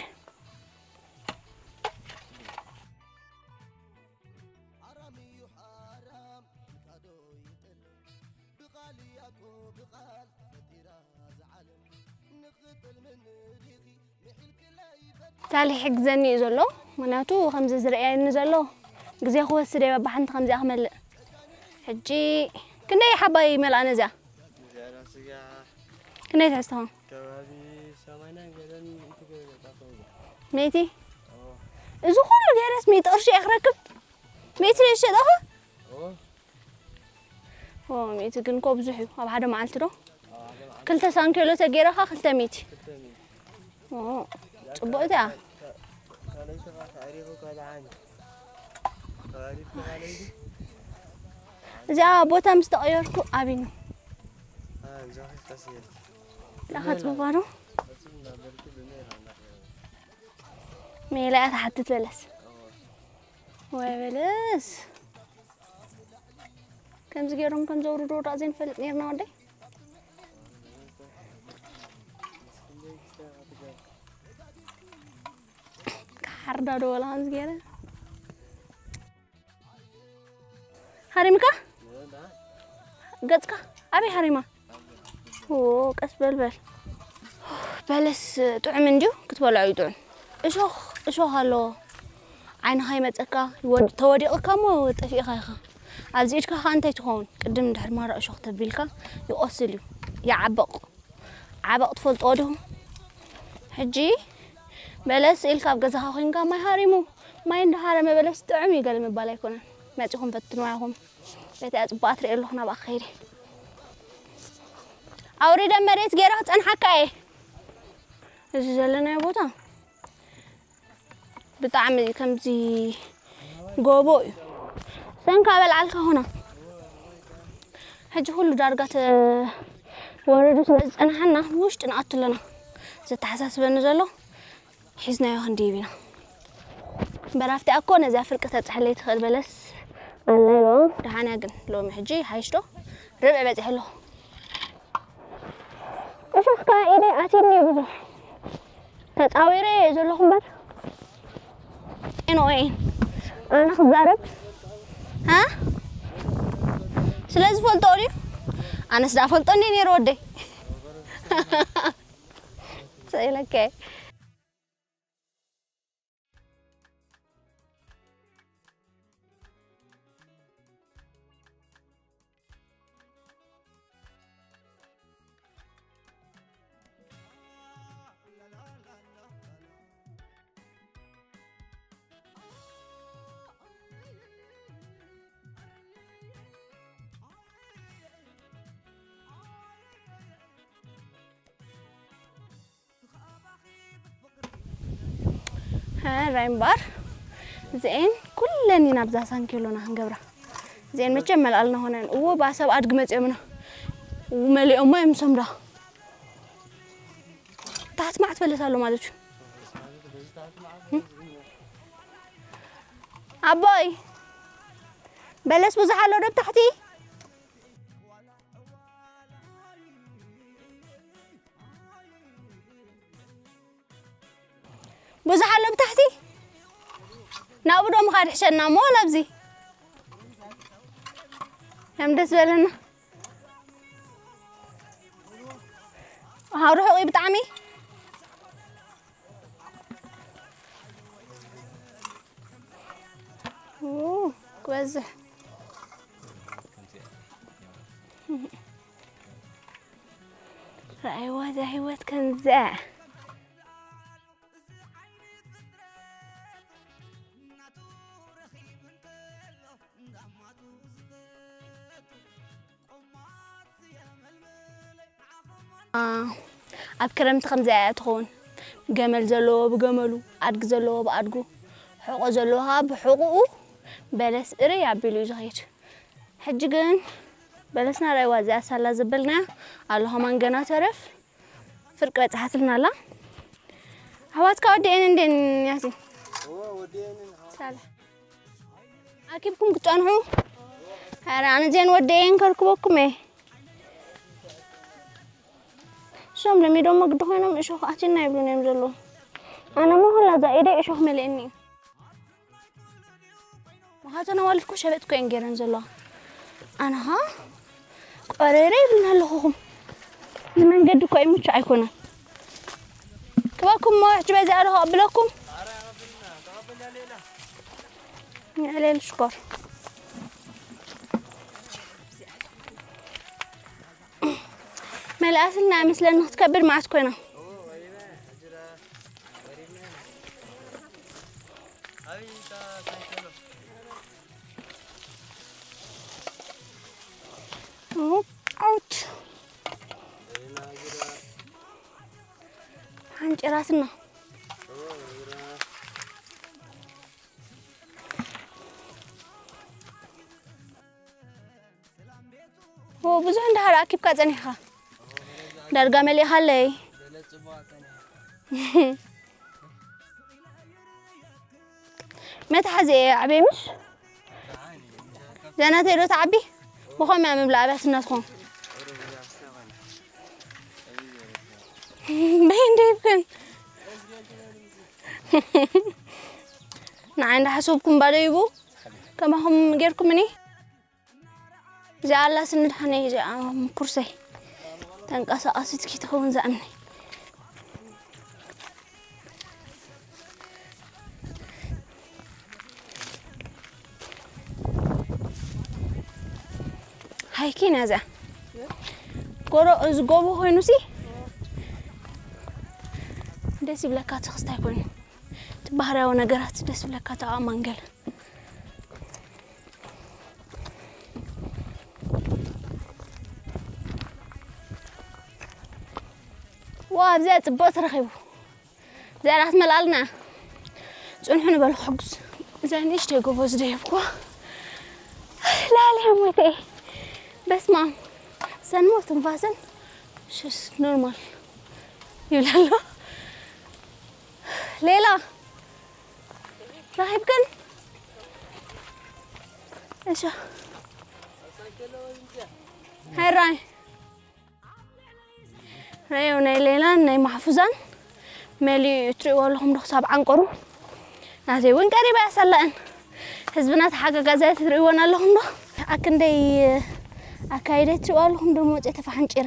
ሳሊ ይሕግዘኒ እዩ ዘሎ። ምክንያቱ ከምዚ ዝረኣየኒ ዘሎ ግዜ ክወስድ እየ በብሓንቲ ከምዚኣ ክመልእ። ሕጂ ክንደይ ሓባይ ይመልኣ ነዚኣ? ክንደይ ትሕዝትኻ? መይቲ? እዚ ኩሉ ገይረስ ሚእቲ ቅርሺ እየ ክረክብ? ሚእቲ ድየ ዝሸጠኻ? ኦ፣ ሚእቲ ግን እኮ ብዙሕ እዩ ኣብ ሓደ መዓልቲ ዶ? ክልተ ሳንኬሎ ተገይረኻ ክልተ ሚእቲ። ኦ፣ ጽቡቕ እያ። እዚኣ ቦታ ምስ ተቐየርኩ ኣቢኑ። ላኻ ጽቡቕ ዶ? ሜላ እያ ትሓትት በለስ። ወይ በለስ። ከምዚ ገይሮም ከም ዘውርዶ ዳ ዘይንፈልጥ ነርና ወደይ። ካሓርዳ ዶ ወላ ከምዚ ገይረ። ሃሪምካ? ገጽካ? ኣበይ ሃሪማ? ኦ፣ ቀስ በል በል። በለስ ጥዑም እንድዩ፣ ክትበልዖ እዩ ጥዑም። እሾኽ፣ እሾኽ ኣለዎ። ዓይንኻ ይመጸካ፣ ይወድ-፣ ተወዲቕካ እሞ ጠፊእካ ኢኻ። ኣብዚ ኢድካ ኸኣ እንታይ ትኸውን? ቅድም ድሕሪ ማራ እሾኽ ተቢልካ ይቖስል እዩ፣ ይዓብቕ። ዓበቕ ትፈልጥዎ ዲኹም? ሕጂ በለስ ኢልካ ኣብ ገዛኻ ኮይንካ ማይ ሃሪሙ፣ ማይ እንዳሃረመ በለስ ጥዑም እዩ ገለ ምባል ኣይኮነን። መጺኹም ፈትንዋ ኢኹም። ቤት እያ ጽቡቓ ትርኢ ኣለኹ ናብኣ ክኸይድ እየ። ኣውሪደ መሬት ገይረ ክጸንሓካ እየ። እዚ ዘለናዮ ቦታ ብጣዕሚ ከምዚ ጎቦ እዩ። ሰንካ በልዓልካ ሆና። ሕጂ ኩሉ ዳርጋ ተወረዱ ስለ ዝጸንሓና ውሽጢ ንኣቱ ኣለና። ዘተሓሳስበኒ ዘሎ ሒዝናዮ ክንድይብ ኢና። እምበር ኣብቲ ኣኮ ነዚኣ ፍርቂ ተብጽሐለይ ትኽእል በለስ ኣላ ኢልዋ። ደሓንያ ግን ሎሚ ሕጂ ሓይሽ ዶ ርብዒ በጺሐ ኣለኹ። እሾኽ ከኣ ኢደይ ኣትዩኒ ብዙሕ። ተጻዊረ እየ ዘለኹ እምበር። ኤኖኤ ኣነ ክዛረብ? ሃ? ስለ ዝፈልጦ ድዩ? ኣነስ ደኣ ፈልጦ እንዴ ነይሩ ወደይ። ስኢለከ። ራይ እምበኣር እዚኤን ኩለን ኢና ኣብዛ ሳንኪሎና ክንገብራ። እዚኤን መቸም መልኣልና ኾነን። እዎ ብኣሰብ ኣድጊ መፂኦምና። እዎ መሊኦሞ እዮም ምሶም ዳ። ታሕቲ ማዕት በለስ ኣሎ ማለት እዩ። ኣቦይ፣ በለስ ብዙሕ ኣሎ ዶ ብታሕቲ? ብዙሕ ኣሎ ብታሕቲ? ናብኡ ዶ ምኻድ ይሕሸና እሞ ናብዚ? ከም ደስ በለና። ሃው ርሑቕ እዩ ብጣዕሚ። ኡ፣ ክበዝሕ። ረኣይዋ እዛ ህይወት ከምዚኣ። ኣብ ክረምቲ ከምዚኣ እያ ትኸውን። ገመል ዘለዎ ብገመሉ፣ ኣድጊ ዘለዎ ብኣድጉ፣ ሕቖ ዘለዎ ከዓ ብሕቑኡ በለስ እርይ ኣቢሉ እዩ ዝኸይድ። ሕጂ ግን በለስና ርኣይዋ እዚኣ ሳላ ዘበልናያ ኣሎ ከማን ገና ተረፍ ፍርቂ በጽሓትልና ኣላ። ኣሕዋትካ ወዲኤን እንዴን ያሲን? ሳላ። ኣኪብኩም ክትጸንሑ? ኧረ ኣነ እዚኤን ወዲኤን ከርክበኩም እየ። እሶም ለሚዶሞ ግዲ ኮይኖም እሾኽ ኣትዩና ይብሉኒ እዮም ዘለዉ። ኣነ እሞ ኹላ እዛ ኢደይ እሾኽ መሊእኒ እዩ። መኻተን ኣዋልድ እኮ ሸበጥ እኮ እየን ገይረን ዘለዋ። ኣነ ኸኣ ቆረረ ይብልና ኣለኹኹም። ንመንገዲ እኮ ይምቹ ኣይኮነን። ክበኩም እሞ ሕጂ በዚ ኣለ ከቕብለኩም። ንዕሌል ሽኮር። መልኣስልና ኣይመስለኒ ክትከብድ መዓት ኮይና። ዓውት ሓንጭራትና። ኦ፣ ብዙሕ እንዳሃር ኣኪብካ ጸኒሕካ። ዳርጋ መሊእኻለይ። መትሓዚ እየ ዓበይ ምሽ? ዛናተይ ዶ ትዓቢ? ብኸምያ ምብላ ኣብያ ስና ትኾን። በይ እንደ ይብክን። ንዓይ እንዳሓሰብኩም ባዶ ይቡ። ከማኹም ጌርኩምኒ። እዚኣ ኣላ ስኒ ድሓነይ እዚኣ ምኩርሰይ ተንቀሳቓሲት ኪትኸውን ዝኣምነይ። ሃይኪን እያ እዚኣ። ጎሮ፣ እዚ ጎቦ ኮይኑሲ ደስ ይብለካ፣ ትኽስታይ ኮይኑ። እቲ ባህርያዊ ነገራት ደስ ይብለካ፣ እቲ ኣእማን ገለ። ዋ፣ ኣብዚኣ ጽቡቕ ተረኺቡ። እዚኣ ዳኣ ክትመልኣልና። ጽንሑ ንበሉ ክሕጉስ። እዛ ንእሽተይ ጎቦ ዝደየብኩዋ። ላልያ ሞይተ እየ። በስመ ኣብ። ሰንሞ ትንፋሰን ሽስ ኖርማል ይብል ኣሎ። ሌላ ረኺብክን? እሺ። ሃይራይ። ረዮ ናይ ሌላን ናይ ማሕፉዛን መሊኡ እዩ። ትርእይዎ ኣለኹም ዶ ክሳብ ዓንቀሩ? ናተይ እውን ቀሪባ እያ ሳላእን። ህዝብና ተሓጋጋዛይ ትርእይዎን ኣለኹም ዶ? ኣክንደይ ኣካይደ ትርእይዎ ኣለኹም ዶ? መወፅኦ ተፋሓንጪረ።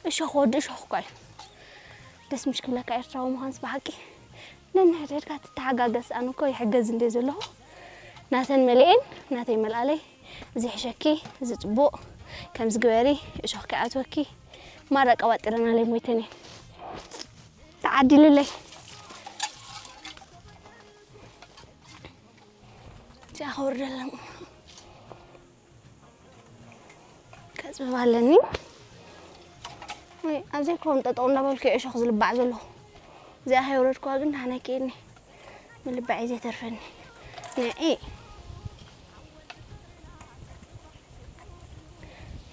እሾኽ ወዲ እሾኽ እኮ እዩ። ደስ ምሽ ክብለካ ኤርትራዊ ምዃንስ ብሓቂ። ነንሕድሕድካ ትተሓጋገዝ። ኣነ እኮ ይሕገዝ እንደ ዘለኹ ናተን መሊኤን ናተይ መልኣለይ። እዚ ሕሸኪ፣ እዚ ጽቡቕ፣ ከምዚ ግበሪ፣ እሾኽ ከይኣትወኪ። ማራ ቀባጢረናለይ ሞይተን እየን። ተዓዲልለይ። እዚኣ ከውርደሎም። ከጽብብ ኣለኒ። ወይ፣ ኣብ ዘይከውን ጠጠው እንዳበልኩ እየ እሾኽ ዝልባዕ ዘለኹ። እዚኣ ከይወረድኩዋ ግን ደሓን ኣይክእልኒ። ምልባዕ እዩ ዘይተርፈኒ። ንዒ።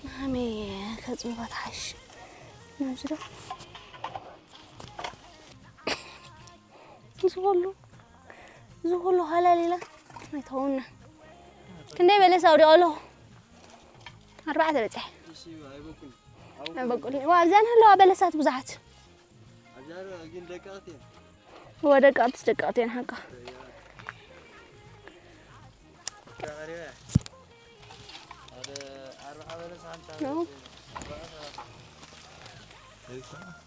መሃመይ ከጽንባ ትሓይሽ። ነዚ ዶ? እዚ ኩሉ፣ እዚ ኩሉ ሃላሊላ ኣይተውና። ክንደይ በለስ ኣውዲቑ ኣለኹ? ኣርባዕተ በጺሐ። እሺ፣ ኣይበቁል። ኣይበቁል። ዋ፣ ኣብዘን ኣለዋ በለሳት ብዙሓት። ኣብዛ ግን ደቀቕቲ እየን። እወ፣ ደቀቕትስ ደቀቕቲ እየን ሓቃ። እዛ ቀሪባ እያ። ወደ ኣርብዓ በለስ፣ ሓምሳ ነው። በለስ፣ ኣርብዓ ሰላሳ።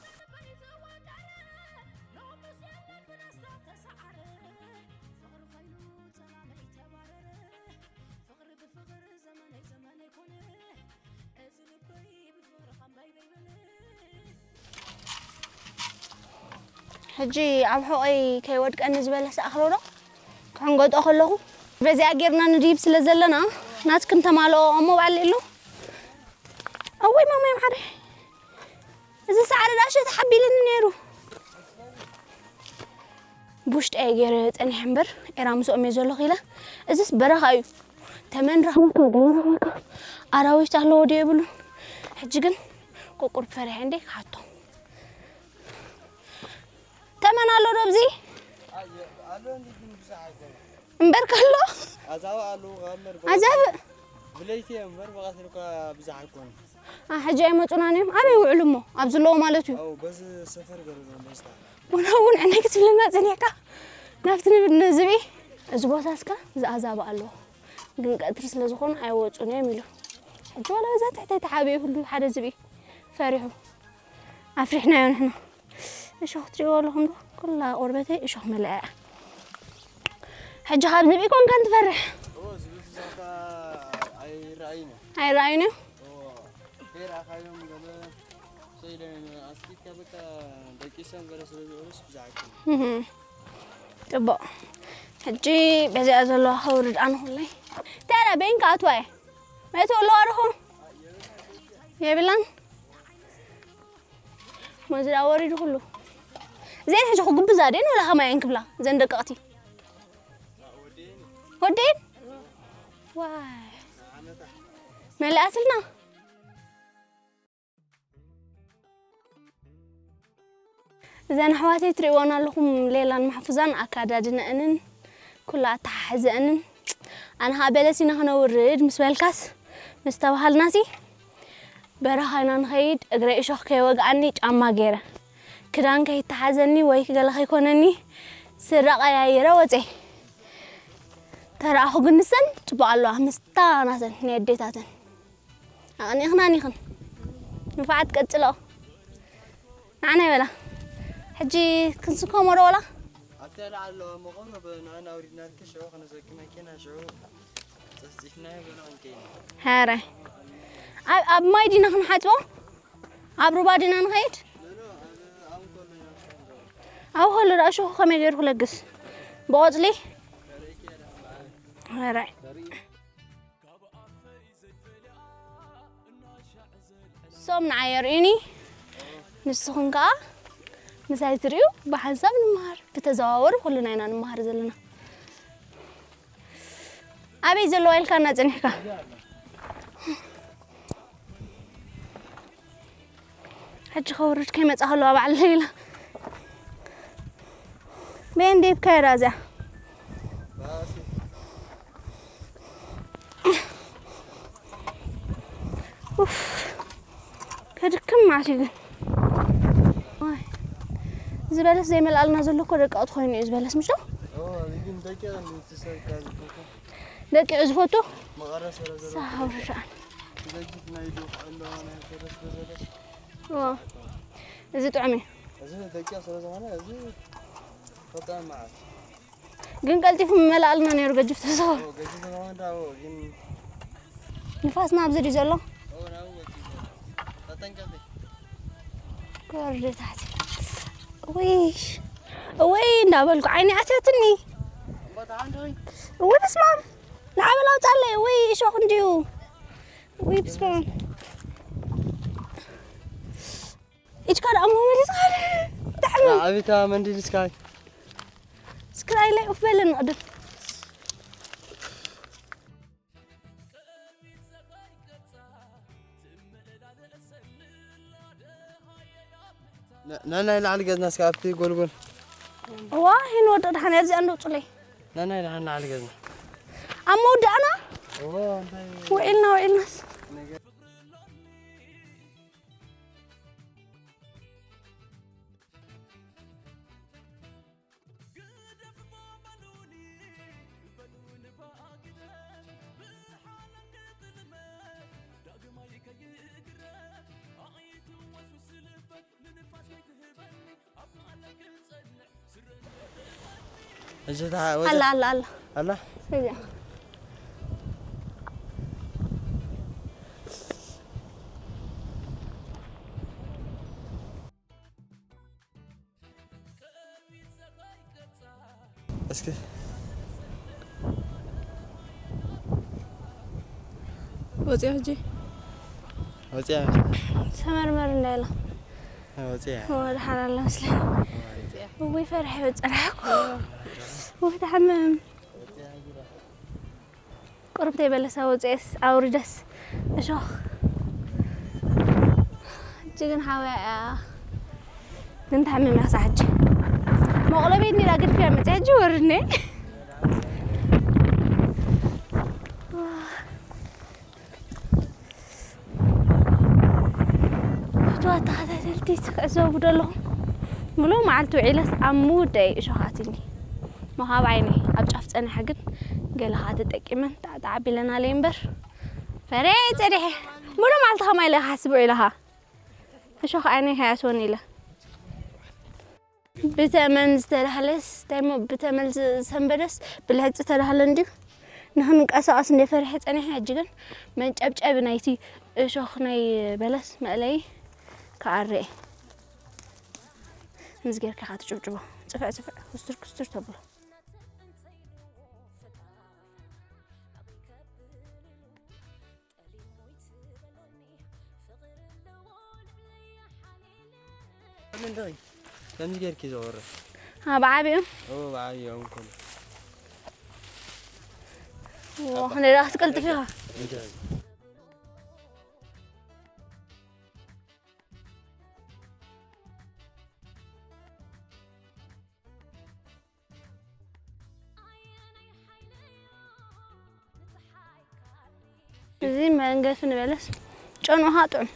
ሕጂ ኣብ ሕቖይ ከይወድቀኒ ዝበለሰ ኣኽሎ ዶ ክሕንገጦ ከለኹ፣ በዚኣ ጌርና ንድይብ ስለ ዘለና፣ ናትክን ተማልኦ እሞ በዓል የሎ። እወይ ማማይ ማዕረ፣ እዚ ሳዕሪ ዳኣ ሸ ተሓቢልኒ ነይሩ። ብውሽጢ እየ ገይረ ጸኒሐ እምበር፣ ኤራ ምስኦም እየ ዘለኹ ኢለ። እዚስ በረኻ እዩ። ተመን ረኽበካ፣ ገለ ረኽበካ። ኣራዊት ኣለዎ ድዮ የብሉን? ሕጂ ግን ቁቁር ፈሪሐ እንዴ ክሓቶ። ተመን ኣሎ ዶ ኣብዚ? ኣሎ እንዲ ግን ብዙሕ ኣይኮነን። እምበር ከሎ? ኣዛብእ ኣለዉ፣ ካብ እምበር ኣዛብእ? ብለይቲ እዮም እምበር፣ ብቐትሪ እኳ ብዙሕ ኣይኮኑን። ኣ፣ ሕጂ ኣይመጹናን እዮም። ኣበይ ይውዕሉ እሞ? ኣብዚ ኣለዉ ማለት እዩ። ኣው፣ በዚ ሰፈር ገለ ነው መስታ። ወላ እውን ዕነይ ክትብለና ጸኒሕካ? ናብቲ ንብ-፣ ንዝብኢ፣ እዚ ቦታ እስከ ዝኣዛብእ ኣለዎ። ግን ቀትሪ ስለ ዝኾነ ኣይወጹን እዮም ኢሉ። ሕጂ ዋላ በዛ ትሕተይ ተሓቢኡ ሁሉ ሓደ ዝብኢ ፈሪሑ። ኣፍሪሕናዮ ንሕና። እሾኽ ትሪእዎ ኣለኹም ዶ? ኩላ ቆርበተይ እሾኽ መሊኣ እያ። ሕጂ ካብ ዝብኢ ኮንካ እንትፈርሕ? ኦ፣ ዝብኢ ብዛዕባ ኣይረኣይን እዩ። ኣይረኣይን እዩ? ኦ፣ ከይረኣኻዮም ገለ ሰይለ ኣስኪትካ በቃ ደቂሶም ገለ ስለ ዝብሉስ ብዛዕባ እህ። ጽቡቕ። ሕጂ በዚኣ ዘለዋ ከውርድ ኣነ ኩለይ። እንታይ ደኣ በይን ክኣትዋ እየ? መእተዊ ኣለዋ ዶ ኾን? የብላን። መዚ ደኣ ወሪዱ ኩሉ። እዘን ሕጂ ክጉብዛ ደን ወላ ከማየን ክብላ፣ እዘን ደቀቕቲ። ወደን? ዋይ። መሊኣትልና። እዘን ኣሕዋተይ ትሪእወን ኣለኹም፣ ሌላን ማሕፉዛን ኣካዳድነአንን ኩሉ ኣተሓሕዘአንን። ኣነ ኸዓ በለስ ኢና ክነውርድ ምስ በልካስ፣ ምስ ተባሃልናሲ፣ በረኻ ኢና ንኸይድ፣ እግረይ እሾኽ ከይወግኣኒ ጫማ ገይረ፣ ክዳን ከይተሓዘኒ ወይ ገለ ከይኮነኒ፣ ስረ ቀያይረ ወፀ። ተረኣኹ ግን ንሰን ጽቡቕ ኣለዋ፣ ምስታ ናተን ናይ ኣዴታተን። ኣቕኒኽናን ኢኽን። ንፉዓት ቀጽሎ። ንዓና ይበላ። ሕጂ ክንስከሞ ዶ ወላ? ኣብቲ ላዕሊ ኣለዋ መኾኑ፣ ብ-፣ ንዕና ኣውሪድናልኪ፣ ሽዑ ክነሰኪመኪ ኢና፣ ሽዑ ጸፍጺፍናዮ በሎ ክንከይድ። ሐረ። ኣብ፣ ኣብ ማይ ዲና ክንሓጽቦ? ኣብ ሩባ ዲና ንኸይድ? ኖ፣ ኖ፣ ኣብ፣ ኣብ እንኮሎ ኢና ክንከይድ። ኣብ ከሎ ደኣ እሾኹ ከመይ ገይሩ ክለግስ? ብቆጽሊ? ሐረ። ሶም ንዓይ የርእዩኒ፣ ንስኹም ከኣ ምሳይ ትርእዩ፣ ብሓንሳብ ንመሃር። ብተዘዋወሪ ኩልና ኢና ንመሃር ዘለና። ኣበይ ዘለዋ ኢልካና ጸኒሕካ? ሕጂ ከውርድ ከይመጻ ከለዋ በዓል ለይላ። በየን ደይብካ እያ እዚኣ? ኡፍ፣ ከድክም ማለት እዩ ግን። ዋይ፣ እዚ በለስ ዘይመልኣልና ዘሎ እኮ ደቀቕቲ ኮይኑ እዩ እዚ በለስ፣ ምሽ ዶ? ኦ፣ ግን ደቂቕ እንዴ ተሰርካ ዝኮንካ? ደቂቕ ዝፈቱ? መቐረት ስለ ዘለዎ ሳውሪ ደቂቕ። ሻን። ዝደግፍ ናይ ዶፍ ኣለዋ ናይ ፈረስ በለስ። ኦ፣ እዚ ጥዑም እዩ። እዚ ደቂቕ ስለ ዝኾነ፣ እዚ ፈጣን መዓት። ግን ቀልጢፉ ምመልኣልና ነይሩ ገጅፍ ተሰው። ኦ፣ ገጅፍ ተሰው እንዳዎ፣ ግን ንፋስ ናብዚ ድዩ ዘሎ? ኦ፣ ናብኡ ወፂኡ ዘሎ። ተጠንቀቂ። ክወርድ ታሕቲ። ውይ፣ ውይ እንዳበልኩ ዓይኒ ኣትያትኒ። እምባ ተሓንዶ ወይ? ውይ፣ በስመ ኣብ። ንዓበል ኣውፃለይ። ውይ፣ እሾኽ እንድዩ። ውይ፣ በስመ ኣብ። ኢድካ ደኣ እሞ መሊስካ እንታይ ዓብታ መንዲል እስካይ። እስክራይ ላይ ኡፍ በለን ንቕድም። ና-፣ ናናይ ላዕሊ ገዝና እስከ ኣብቲ ጎልጎል። እዋ፣ ሂን ወዶ ደሓን እያ እዚኣ እንደው ጹለይ። ናናይ ደሓን ላዕሊ ገዝና። ኣብ መወዳእና እዋ፣ እንታይ ውዒልና ውዒልናስ። ነገር እዚ ተሓ-፣ ወደ ኣላ፣ ኣላ፣ ኣላ። ኣላ? እዚኣ። እስኪ። ወፂኣ ሕጂ። ወፂኣ። ሰመርመር እንዳይላ። ወፂኣ። ወደ ሓላል መስለኝ። እውይ ፈርሐ በፀናሕኩ። ወይ ተሓምም። ቁሩብ ተይ በለሳ ወፂኤስ ኣውርደስ እሾኽ። ሕጂ ግን ሓውያ እያ። ግን ተሓሚም እያ ክሳዕ ሕጂ። መቑለበይ እንዲላ ግድፍያ መፅያ ሕጂ ወርድኒ። ፍትዋት ተኸታተልቲ ትዕዘቡ ዶ ኣለኹም? ምሉእ መዓልቲ ውዒለስ ኣብ ምውዳይ እሾኻትኒ። መኻብ ዓይነይ ኣብ ጫፍ ጸኒሐ ግን ገለ ኸኣ ተጠቂመን ጣዕጣዕ ኣቢለናለይ እምበር። ፈርየ ጸኒሐ። ምሉእ መዓልቲ ኸማይ ኢለ ክሓስብ ውዒለ ኸኣ። እሾኽ ዓይነይ ከይኣትወኒ ኢለ። ብተመን ዝተዳህለስ፣ እንታይ እሞ ብተመን ዝሰንበደስ ብልሕጺ ተዳህለ እንድዩ። ንኽንቀሳቐስ እንደ ፈሪሐ ጸኒሐ፣ ሕጂ ግን መንጨብጨቢ ናይቲ እሾኽ ናይ በለስ መእለዪ ክኣሪ እየ። ከምዚ ጌርካ ኢኻ ትጭብጭቦ። ጽፍዕ ጽፍዕ፣ ኩስትር ኩስትር ተብሎ። ከምዚ ጌርኪ ዘወርድ። ኣብ ዓቢኡ? ኦ፣ ብዓቢኡ እውን ከሎ። ዎ፣ ክንደይ ደኣ ክትቀልጥፍ ኢኻ? እንታይ? እዚ መንገፊ ንበለስ ጨንኡ ኸኣ ጥዑም።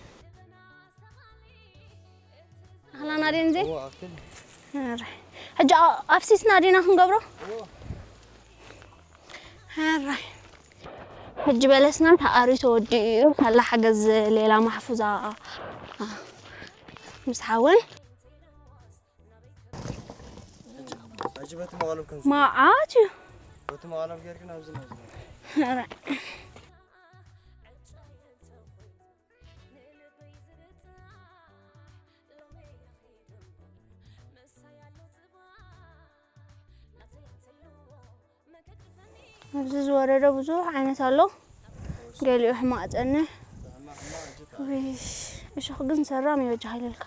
ኣኽላና ድየን እዚኤን? እዎ፣ ኣክል። ሕራይ። ሕጂ ኣ-፣ ኣፍሲስና ዲና ክንገብሮ? እዎ። ሕራይ። ሕጂ በለስና ተኣርዩ ተወዲኡ እዩ። ሳላ ሓገዝ ሌላ ማሕፉዛ ምስ ሓወን። ሕጂ በቲ መቐለብ ከም መዓት እዩ። በቲ መቐለብ ጌርክን ኣብዚ ናብዚ። ኧረ። ኣብዚ ዝወረደ ብዙሕ ዓይነት ኣሎ። ገሊኡ ሕማቕ ጸንሕ። ውይ፣ እሾኽ ግን ሰራም እዩ በጃኻ ኢለልካ።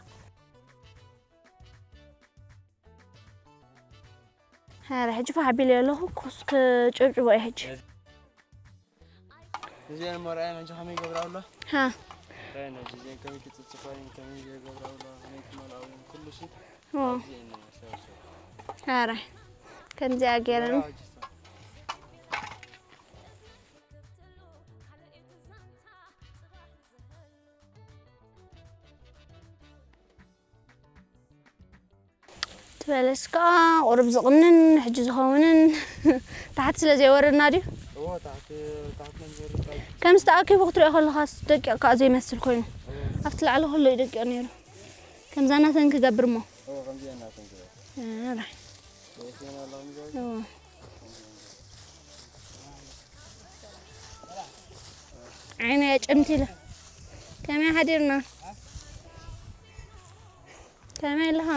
ኧረ ሕጂ ፋሕ ኣቢለዮ ኣለኹ፣ ኩስ ክጭብጭቦ እየ ሕጂ። እዚአን እሞ ረኣየን፣ ሕጂ ከመይ ይገብራ ኣሎ? ሃ። ረኣየን፣ ሕጂ እዚአን ከመይ ክጽጽፋ እየን፣ ከመይ ይገብራ ኣሎ፣ ከመይ ክመልኣው እየን፣ ኩሉ ሲ ኦ። ኣብዚ እየን እሞ፣ ሰው፣ ሰው። ኧረ ከምዚኣ ገይረን። ረኣ፣ ሕጂ ሰው። ትበለስ ከኣ ቁሩብ ዝቕንን ሕጂ ዝኸውንን ታሕቲ ስለ ዘይወረድና ድዩ? እዎ፣ ታሕቲ፣ ታሕቲ ነው የሚወርድ። ከምዚ ተኣኪቡ ክትሪኦ ከለኻስ ደቂቕ ከኣ ዘይመስል ኮይኑ። እዎ። ኣብቲ ላዕሊ ከሎ እዩ ደቂቕ ነይሩ። ከምዛ ናተን ክገብር እሞ። እዎ፣ ከምዚ ናተን ክገብር። ኧረ። እዎ፣ እዎ። ዓይነይ ኣጨምቲለ። ከመይ ሓዲርና? ከመይ ኣለኻ?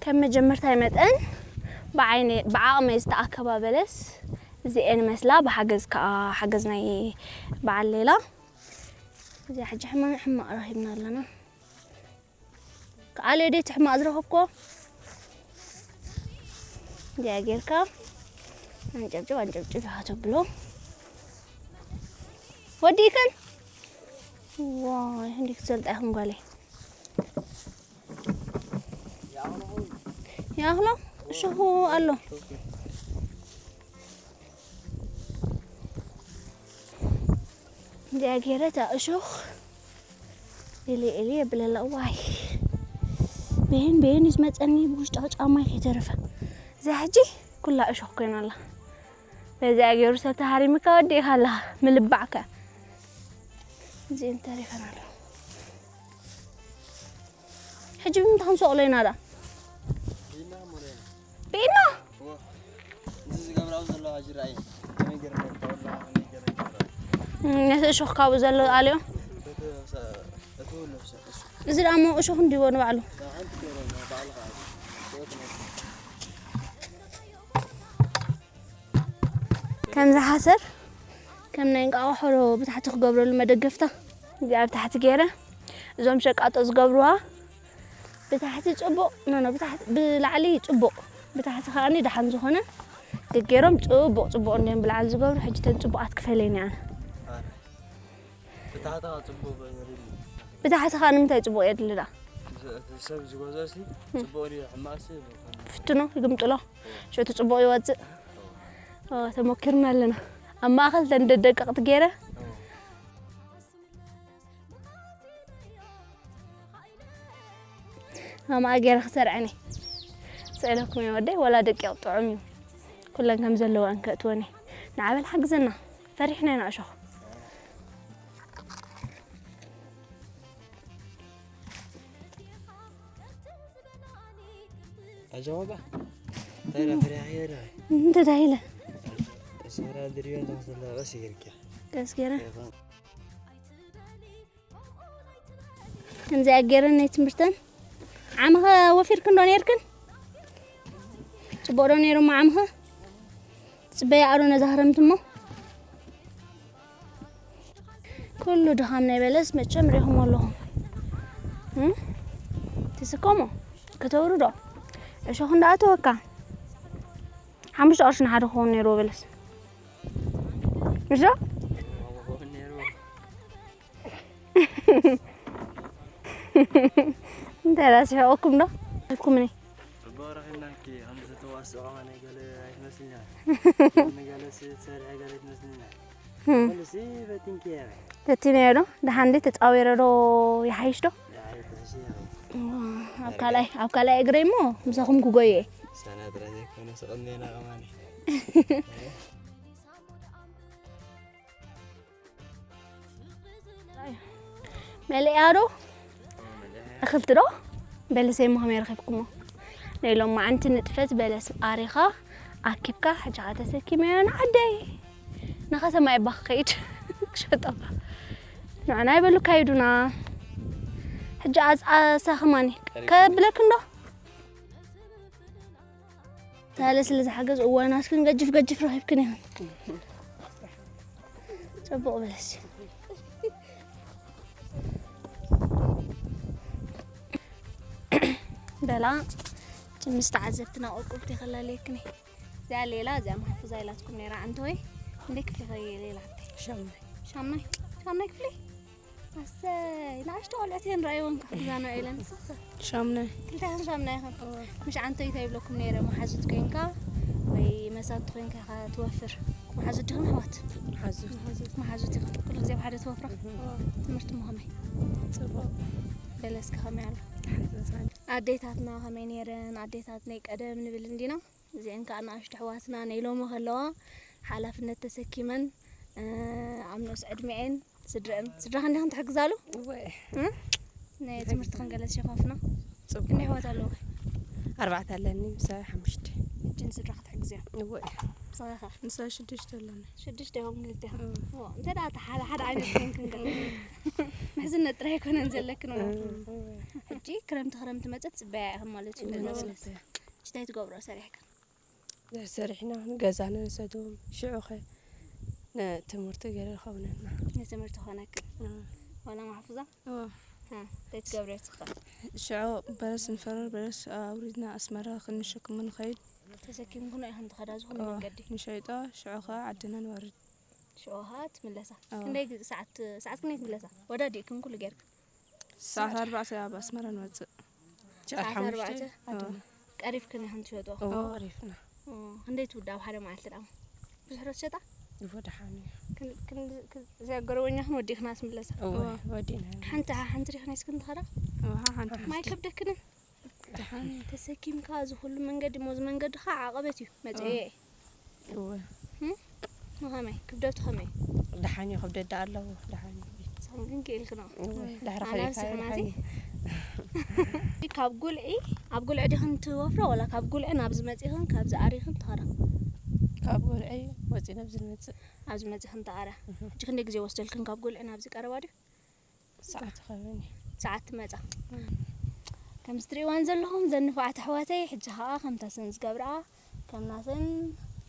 ከም መጀመርታይ መጠን ብዓይነ-፣ ብዓቕመይ ዝተኣከባ በለስ እዚኤን መስላ ብሓገዝ ከዓ ሓገዝ ናይ በዓል ሌላ። እዚኣ ሕጂ ሕማቕ ሕማቕ ረኺብና ኣለና። ከኣልዮ ደይ ትሕማቕ ዝረኸብኮ እዚኣ ጌርካ ኣንጨብጭብ ኣንጨብጭብ ኢኻ ተብሎ። ወዲእክን ዋይ እንዲ ክትሰልጣ ኢኹም ጓለይ። ይኣኽሎ እሾኹ ኣሎ። እዚኣ ገይረ እታ እሾኽ ኢሊ ኢሊ የብለላ። ዋይ በየን በየን እዩ ዝመፀኒ ብውሽጢ ጫማይ ከይተረፈ። እዚኣ ሕጂ ኩላ እሾኽ ኮይና ኣላ። በዚኣ ገይሩ ሰብ ተሃሪምካ ወዲእካ ኣለኻ ምልባዕካ። እዚኤን ተሪፈን ኣለዋ። ሕጂ ብምንታይ ክንሰቕሎ ኢና ደኣ? ብኢና? እዚ ዝገብራው ዘለዋ ሕጂ ረኣየ። ከመይ ገይርና ንተወልዓ፣ ከመይ ገይርና ንተወልዓ። እም፣ ነቲ እሾኽ ካብኡ ዘሎ ኣልዮ። እቲ ሰ-፣ እቲ ሁሉ ሰ-፣ እሱ። እዚ ደኣ እሞ እሾኽ እንዲዎ ንባዕሉ። ሓንቲ ገይረ ንባዕሉ ከዓ። ከምዚ ሓሰር፣ ከም ናይ እንቃቑሖ ብታሕቲ ክገብረሉ መደገፍታ። እዚኣ ብታሕቲ ገይረ፣ እዞም ሸቃጦ ዝገብርዋ፣ ብታሕቲ ጽቡቕ፣ ኖ፣ ኖ፣ ብታሕቲ፣ ብላዕሊ ጽቡቕ፣ ብታሕቲ ከኣኒ ደሓን ዝኾነ ገገይሮም ጽቡቕ፣ ጽቡቕ እንድዮም ብላዕሊ ዝገብሩ፣ ሕጂ ተን ጽቡቓት ክፈልየን እየ ኣነ። ኣረ። ብታሕቲ ከኣ ጽቡቕ የድሊ። ብታሕቲ ከኣ ንምንታይ ጽቡቕ የድሊ ደኣ? እቲ ሰብ ዝገዝኦ ሲ እም። ጽቡቕ ድዩ ሕማቕ ሲ ይፍትኖ፣ ይግምጥሎ። ሽዑ እቲ ጽቡቕ ይወጽእ። ኦ፣ ተመኪርና ኣለና። ኣብ ማእከል ተን ደደቀቕቲ ገይረ። ኦ። ማማኣ ገይረ ክሰርዐን እየ። ስእለኩም እየ ወደይ፣ ወላ ደቂቕ ጥዑም እዩ። ኩለን ከም ዘለዋ እንከእትወን እየ። ንዓ በል ሓግዘና። ፈሪሕና ኢና እሾኽ። ኣጀዋባ እንታይ ኢላ ፈሪሓ እያ ኢላ? እንታይ ኢላ? ሰራ ድሪዮ እንዳ ዘለዋ ቀስ ይገርኪያ። ቀስ ገይረ። ከምዚኣ ገይረን ናይ ትምህርተን። ዓምኸ ወፊርክን ዶ ነይርክን? ጽቡቕ ዶ ነይሩ ዓምኸ? ጽበያ ኣሮ ነዛ ክረምቲ እሞ። ኩሉ ድኻም ናይ በለስ መቸም ሪኹሞ ኣለኹም። እም? ትስከሞ? ከተውርዶ? እሾኽ እንዳኣተወካ። ሓሙሽተ ቅርሺ ንሓደ ክኸውን ነይርዎ በለስ። እሾ? እንታይ ደኣ ስሒቐኩም ዶ? ኣልኩምኒ። ጽቡቕ ረኺብናኪ፣ ከምዚ ተዋስኦ ናይ ገለ ኣይትመስልናን። ንገለ ሲ ትሰርሒ ገለ ኣይትመስልናን። እም። ኩሉ ሲ በቲንኪ እያ። በቲነዮ ዶ? ደሓን ድዩ? ተጻዊረ ዶ ይሓይሽ ዶ? ይሓይሽ፣ ይሓይሽ። እዋ፣ ኣብ ካልኣይ፣ ኣብ ካልኣይ እግረይ እሞ ምሳኹም ክጎየ እየ። ሰና ጥራይ ዘይኮነ ስቕልና ኢና ከማን። መሊኣ ዶ? እኽልቲ ዶ? በለሰይ እሞ ከመይ ረኺብኩሞ? ናይ ሎማዓንቲ ንጥፈት በለስ ኣሪኻ ኣኪብካ፣ ሕጂ ኸኣ ተሰኪመዮ ንዓደይ። ንኸተማ እየ እባ ክኸይድ ክሸጦ። ንዕና ይበሉካ ይዱና። ሕጂ ኣጽ-፣ ኣሳ ከማኒ ቀሪብኩም። ከብለክን ዶ? ሳለ ስለ ዝሓገዝ፣ እዋናትክን ገጅፍ ገጅፍ ረኺብክን ኢኽን። ጽቡቕ በለሲ። በላ፣ ምስ ተዓዘብትና ቁልቁልቲ ከላለየክኒ። እዚኣ ሌላ፣ እዚኣ ማሕፉዛ ኢላትኩም ነይራ። ኣንተ ወይ፣ እንደ ክፍሊ ኸየ ሌላ? ሻምናይ። ሻምናይ? ሻምናይ ክፍሊ? ኣሰይ፣ ንኣሽቱ ቆልዑት እየን ረኣይወን ከኣ ክዛነዋ ኢለን። ሻምናይ። ክልቴኽን ሻምናይ ኢኽን። እወ። ምሽ ዓንተይ እንታይ ይብለኩም ነይረ፣ መሓዙት ኮይንካ ወይ መሳብቲ ኮይንካ ኢኻ ትወፍር። መሓዙት ዲኽን ኣሕዋት? መሓዙት። መሓዙት ኢኽን። ኩሉ ግዜ ብሓደ ትወፍራ? እህ። ትምህርቲ እሞ ከመይ? ጽቡቕ። በለስከ ከመይ ኣሎ? ሓዘዛን። ኣዴታትና ከመይ ነይረን? ኣዴታት ናይ ቀደም ንብል እንዲና? እዚአን ከዓ ንኣሽቱ ኣሕዋትና ናይ ሎሚ ከለዋ ሓላፍነት ተሰኪመን፣ እ፣ ኣብ ንኡስ ዕድሚኤን ስድረአን፣ ስድራኽን ዲኽን ትሕግዛሉ? እወ። እ? ናይ ትምህርትኽን ገለ ዝሸፋፍና? ጽቡቅ። ክንደይ ኣሕዋት ኣለውኺ? ኣርባዕተ ኣለኒ፣ ምሳይ ሓሙሽተ። ሕጂ ንስድራኺ ትሕግዝዮ? እወ። ምሳኺ ኸ? ምሳይ ሽዱሽተ ኣለኒ። ሽዱሽተ ኢኹም ክልቴኹም? እወ። እወ፣ እንተ ደኣ እቲ ሓደ፣ ሓደ ዓይነት ኮንክን ከ? ምሕዝነት ጥራይ ኣይኮነን ዘለክን እሞ። እወ። ሕጂ ክረምቲ፣ ክረምቲ መጸት ትጽበያ ኢኽን ማለት እዩ፣ እወ፣ ነዚ በለስ። ጽበያ። እንታይ ትገብሮ ሰሪሕክን? ድሕር ሰሪሕና ንገዛና ንሰዶም፣ ሽዑኸ ንትምህርቲ ገለ ይኸውነና። ንትምህርቲ ኾነክ? እወ። ዋላ ማሕፉዛ? እወ። ሃ፣ እንታይ ትገብሪ እስኻ? ሽዑ በለስ ንፈርር፣ በለስ ኣውሪድና ኣስመራ ክንሸክሞ ንኸይድ። ተሰኪምክኖ ኢኹም ትኸዳ ዝኾነ እወ፣ መንገዲ? ንሸይጦ፣ ሽዑኸ ዓድና ንወርድ። ሽዑኻ ትምለሳ? እወ። ክንደይ ግዜ ሰዓት፣ ሰዓት ክንደይ ትምለሳ? ወዳዲእክን ኩሉ ጌርክን? ሰዓት ኣርባዕተ ኣብ ኣስመራ ንወፅእ። ሰዓት ኣርባዕተ ኣድማ። ቀሪፍክን ኢኹም ትሸጥዎ? እዎ፣ ቀሪፍና። ኦ፣ ክንደይ ትውዳ ኣብ ሓደ መዓልቲ ደኣ? ብዙሕ ዶ ትሸጣ? እዎ፣ ደሓን እዩ። ክን-፣ ክን-፣ ክን-፣ እዚኣ ጎረበኛኽን ወዲእክና ትምለሳ? እዎ፣ እዎ። ወዲእና። ሓንቲ፣ ሓንቲ ዲኽን ሒዝክን ትኸዳ? እዎ፣ ሓንቲ ማይ ሓንቲ። ከብደክንን? ደሓን እዩ። ተሰኪምካ እዚ ኩሉ መንገዲ፣ ሞ እዚ መንገዲ ኸዓ ዓቐበት እዩ፣ መጽኤ። እዎ። እዎ። እም? ንኸመይ? ክብደቱ ኸመይ? ደሓን እዩ፣ ክብደት ደኣ ኣለዎ፣ ደሓን እዩ። ንስኹም ግን ክኢልክኖ? እዎ፣ እም። ድሕሪ ኣናብስ ከሊልካ እዩ፣ ኸማሲ? ደሓን እዩ። ካብ ጉልዒ፣ ኣብ ጉልዒ ዲኽን ትወፍራ፣ ወላ ካብ ጉልዒ ናብዚ መጺኽን፣ ካብዚ ኣሪኽን ትኸዳ? ካብ ጉልዒ ወጺእና ኣብዚ ንመጽእ። ኣብዚ መጺኽን ትቐራ። እህ። ሕጂ ክንደይ ግዜ ወስደልክን ካብ ጉልዒ ናብዚ ቀረባ ድዩ? ሰዓት ኸበኒ። ሰዓት ትመጻ። እም። ከምዚ ትርእይወን ዘለኹም ዘን ንፉዓት ኣሕዋተይ፣ ሕጂ ኸኣ ከምታ ሰን ዝገብርኣ፣ ከም ናተን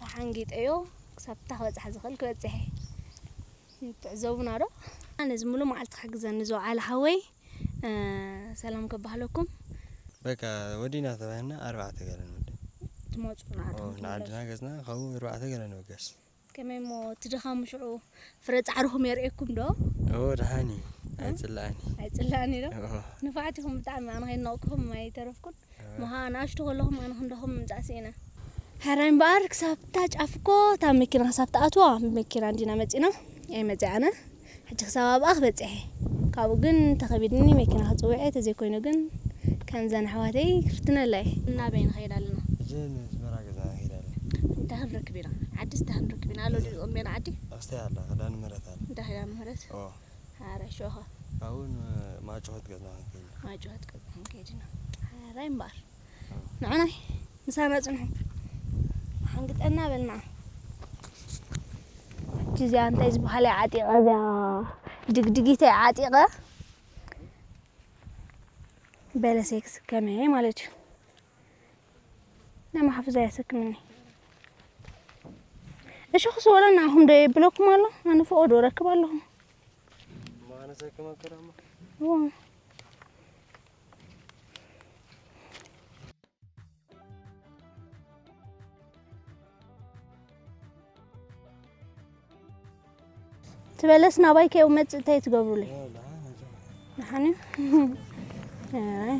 ተሓንጊጠዮ ክሳብ እታ ክበጽሓ ዝኽእል ክበጽሕ እየ። ትዕዘቡና ዶ? ነዚ ሙሉእ መዓልቲ ክሕግዘኒ ዝወዓለ ሓወይ፣ እ፣ ሰላም ከባህለኩም። በቃ ወዲና ተባሂልና ኣርባዕተ ገለ ንወዲ። ትመጹ ንዓዲ ኦ፣ ንዓድና ገጽና ካብኡ ኣርባዕተ ገለ ንበገስ። ከመይ እሞ እቲ ድኻም ሽዑ ፍረ ጻዕርኹም የርእየኩም ዶ? እዎ፣ ደሓን እዩ። እ? ኣይጽላእን እዩ። ኣይጽላእን እዩ ዶ? እዎ። ንፉዓት ኢኹም ብጣዕሚ፣ ኣነ ከይናቕኩኹም ኣይተረፍኩን። እዎ። ምዃ ንኣሽቱ ከለኹም ኣነ ክንደኹም ምምጻእ ስኢነ። ሕራይ እምበኣር ክሳብ እታ ጫፍ እኮ እታ መኪና ክሳብ ትኣትዋ ብመኪና እንዲና መጺና። እየ መጺኣ ኣነ። ሕጂ ክሳብ ኣብኣ ክበጽሕ እየ። ካብኡ ግን ተኸቢድኒ መኪና ክጽውዕ እየ፣ ተዘይኮይኑ ግን ከምዘን ኣሕዋተይ ክፍትነላ እየ። እናበይ ንኸይድ ኣለና? ሕጂ ንዝመራ ገዛ ንኸይድ ኣለና። እንታይ ክንረክብ ኢና? ዓድስ እንታይ ክንረክብ ኢና? ኣሎ ድዩ ጸምቤና ዓዲ? ኣስተይ ኣላ፣ ክዳን ምሕረት ኣላ። እንታይ ክዳን ምሕረት? ኦ። ኣረ፣ ሸኻ። ኣብኡ ንማጭሆት ገዛ ክንከይድ። ማጭሆት ገዛ ክንከይድ ኢና። ኣረ እምበኣር። ንዓናይ ምሳና ጽንሑ። ሓንግጠና በልና። እቺ እዚኣ እንታይ ዝበሃለ ዓጢቐ፣ እዚኣ ድግድጊተይ ዓጢቐ። በለሰይ ክስከመ ማለት እዩ። ናይ መሓፍዛ የሰክምኒ። እሺ፣ ክስ ወላ ንዓኹም ዶ የብለኩም ኣሎ? ኣነ ፍቖዶ ረክብ ኣለኹ። ማነሰ ከመከረማ? እዋ። ትበለስ ናባይ ከይመጽእ እንታይ ትገብሩለይ? ደሓን እዩ። ኣይ፣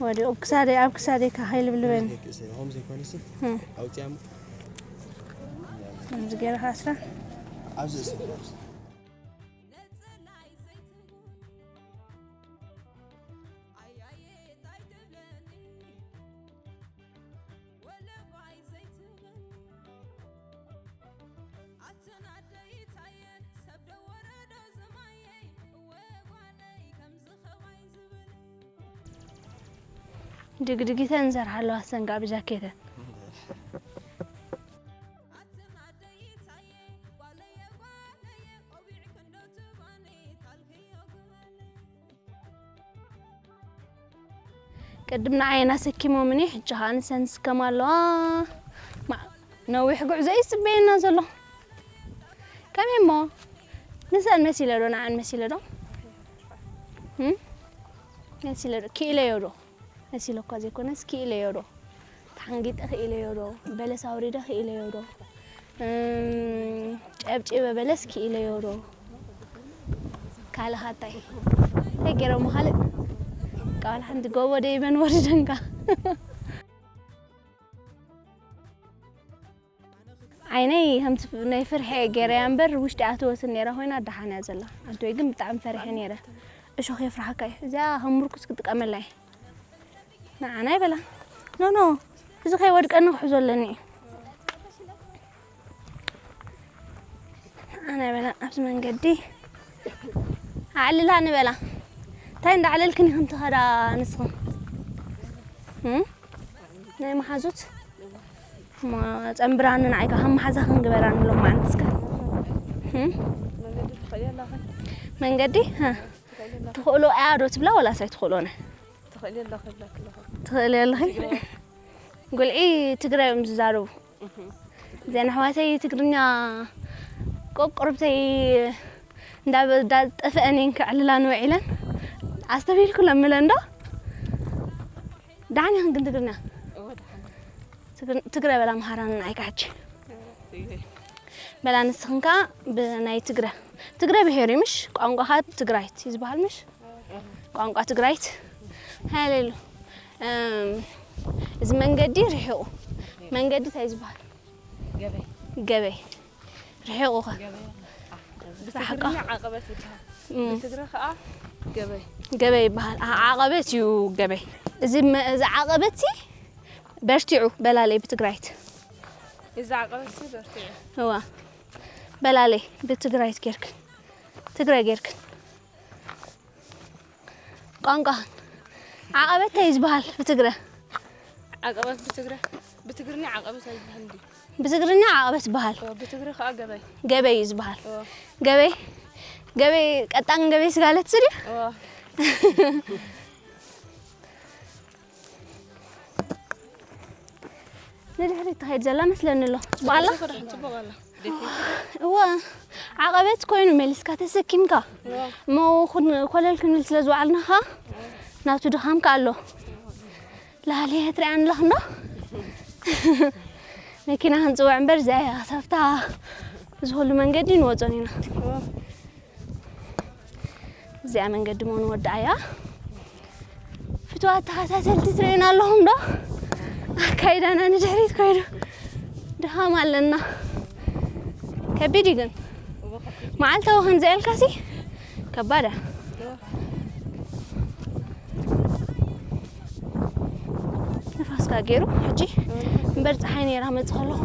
ወዲቑ ክሳደይ፣ ኣብ ክሳደይ ካኸይ ልብልበኒ። ከምዚ ይኮንስ እም። ኣውፅያ እሞ። ከምዚ ገይርካ ኣስራ። ኣብዚ እስራ። ድግድጊተን እንሰርሓ ኣለዋ ሰንጋ ብጃኬተን። ቅድም ንዓየን ኣሰኪሞምኒ፣ ሕጂ ኸኣ ንሰን ዝስከማ ኣለዋ። ማ-፣ ነዊሕ ጉዕዞ እዩ ዝጽበየና ዘሎ። ከመይ እሞ? ንሰን መሲለ ዶ፣ ንዓን መሲለ ዶ? እም? መሲለ ዶ? ክኢለዮ ዶ? መሲለ እኳ ዘይኮነስ፣ ክኢለዮ ዶ? ተሓንጊጠ ክኢለዮ ዶ? በለስ ኣውሪደ ክኢለዮ ዶ? እም፣ ጨብጪበ በለስ ክኢለዮ ዶ? ካልእ ኻታይ? እንታይ ገይሮሞ ካልእ? ቃል ሓንቲ ጎቦ ደይበን ወሪደንካ። ዓይነይ ከምቲ ፍ-፣ ናይ ፍርሒ እየ ገይረያ እምበር፣ ውሽጢ ኣተወትን ነይራ ኮይና ደሓን እያ ዘላ። ኣንተ ወይ ግን ብጣዕሚ ፈሪሐ ነይረ። እሾኽ የፍርሓካ እዩ። እዚኣ ከም ምርኩስ ክጥቀመላ እየ። ንዓና ይበላ። ኖ፣ ኖ። እዚ ከይወድቀኒ ክሕዞ ኣለኒ እዩ። ንዓና ይበላ። ኣብዚ መንገዲ ኣዕልላ ንበላ። እንታይ እንዳዕለልክን ኢኽን ትኸዳ ንስኽን? እም? ናይ መሓዙት? እሞ ጸንብራኒ ንዓይ ከኣ ከም መሓዛ ክንግበራኒ ሎማዓንቲ እስከ። እም? መንገዲ ትኽእሊ ኣለኺ? መንገዲ? ሃ። ትኽእሊ ኣለኺ? ትኽእሎ እያ ዶ ትብላ ወላስ ኣይትኽእሎን? ትኽእሊ ኣለኺ ይብላኪ ኣለኹ። ትኽእሊ ኣለኺ? እዎ። ጉልዒ ትግራይ እዮም ዝዛረቡ። እዘን ኣሕዋተይ ትግርኛ ቆቁርብተይ እንዳበ-፣ እንዳጠፍአን እየን ክዕልላን ውዒለን። ኣስተብሂልኩ ለምለን ዶ? ደሓን ኢኽን ግን ትግርኛ? እወ፣ ደሓን። ትግር-፣ ትግረ በላ መሃራን ንዓይ ካሕጂ። እወ፣ ትግረ። በላ ንስኽን ከኣ ብናይ ትግረ። ትግረ ብሄር እዩ ምሽ? ቋንቋኻ ትግራይት እዩ ዝበሃል ምሽ? ቋንቋ ትግራይት። ሃሌሉ። እም፣ እዚ መንገዲ ርሒቑ። መንገዲ እንታይ ዝበሃል? ገበይ። ገበይ። ርሒቑ ኸ? ገበይ። ብትግርኛ ዓቐበት ይበሃል። እም። ብትግረ ኸኣ ገበይ። ገበይ ይበሃል። ዓ-፣ ዓቐበት እዩ ገበይ። እዚ መ-፣ እዚ ዓቐበት ሲ በርቲዑ በላለይ ብትግራይት። እዚ ዓቐበት ሲ በርቲዑ። እዋ። በላለይ ብትግራይት ጌርክን። ትግረ ጌርክን። ቋንቋኽን። ዓቐበት እንታይ እዩ ዝበሃል ብትግረ? ዓቐበት ብትግረ፣ ብትግርኛ ዓቐበት ኣይበሃል እንዲ። ብትግርኛ ዓቐበት ይበሃል። ኦ፣ ብትግረ ኸኣ ገበይ። ገበይ እዩ ዝበሃል። ኦ። ገበይ፣ ገበይ ቀጣን ገበይ ስጋለት ስድዩ? ኦ። ንድሕሪት ትኸይድ ዘላ መስለኒ ኣሎ። ጽቡቕ ኣላ? ጽቡቕ ኣላ። እወ፣ ዓቐበት ኮይኑ መሊስካ ተሰኪምካ። እወ። እሞ ኹን-፣ ኮለል ክንብል ስለ ዝወዓልና ኸኣ ናቱ ድኻም ከኣ ኣሎ። ላህሊ ትሪኣን ኣለኽን ዶ? መኪና ክንጽውዕ እምበር፣ እዚኣ እያ ከሳብታ፣ እዚ ኩሉ መንገዲ ንወጾን ኢና። እወ። እዚኣ መንገዲ እሞ ንወድኣያ። ፍትዋት ተኸታተልቲ ትርእዩና ኣለኹም ዶ? ኣካይዳና ንድሕሪት ከይዱ ድኻም ኣለና። ከቢድ እዩ ግን። መዓልታዊ ከምዚ ኢልካሲ ከባድ እያ። ንፋስካ ገይሩ ሕጂ እምበር ፀሓይ ነይራ መፅእ ከለኹ።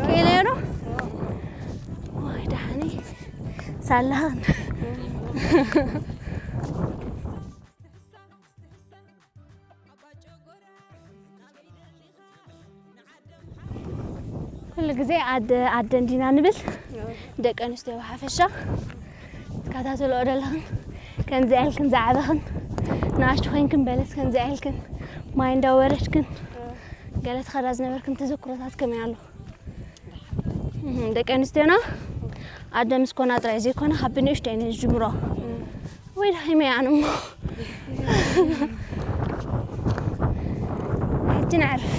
ኬሌሮ ዋይ ዳኒ ሳላን ኩሉ ግዜ ኣደ ኣደ እንዲና ንብል ደቂ ኣንስትዮ ብሓፈሻ ትከታተልኦ ዘለኽን ከምዚ ኢልክን ዝዓበኽን ንኣሽቱ ኮይንክን በለስ ከምዚ ኢልክን ማይ እንዳወረድክን ገለ ትኸዳ ዝነበርክን ተዘክሮታት ከመይ ኣሎ? እህ፣ ደቂ ኣንስትዮና ኣደ ምስ ኮና ጥራይ ዘይኮነ ካብ ብንእሽተይ እዩ ዝጅምሮ። ወይ ደኺመ እየ ኣነ እሞ። ሕጂ ነዕርፍ።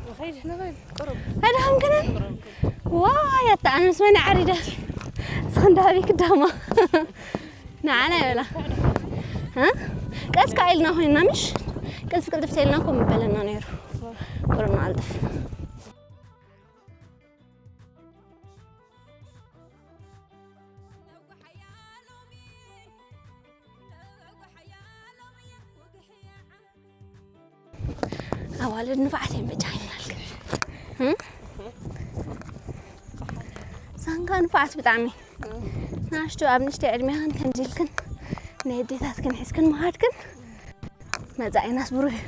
ንኸይድ ንኸይድ ቁሩብ። ኣይደኸምክንን? ዋይ ኣታ ኣነስ መን ዓሪደ። እስኽን ዳበይ ክዳማ። ንዓና ይበላ። እ? ቀስ ከኣ ኢልና ኮይንና ምሽ? ቅልጥፍ ቅልጥፍ ተይልና እኮ ምበለና ነይሩ። ቁሩብ ንቐልጥፍ። ኣዋልድ ንፋዓት እየን በጃ ይናልክን። እም? ሳንካ ንፋዓት ብጣዕሚ። ንኣሽቱ ኣብ ንእሽተይ ዕድሜኽን ከምዚ ኢልክን ናይ ኣዴታትክን ሒዝክን ምኻድክን መጻኢናስ ብሩህ እዩ።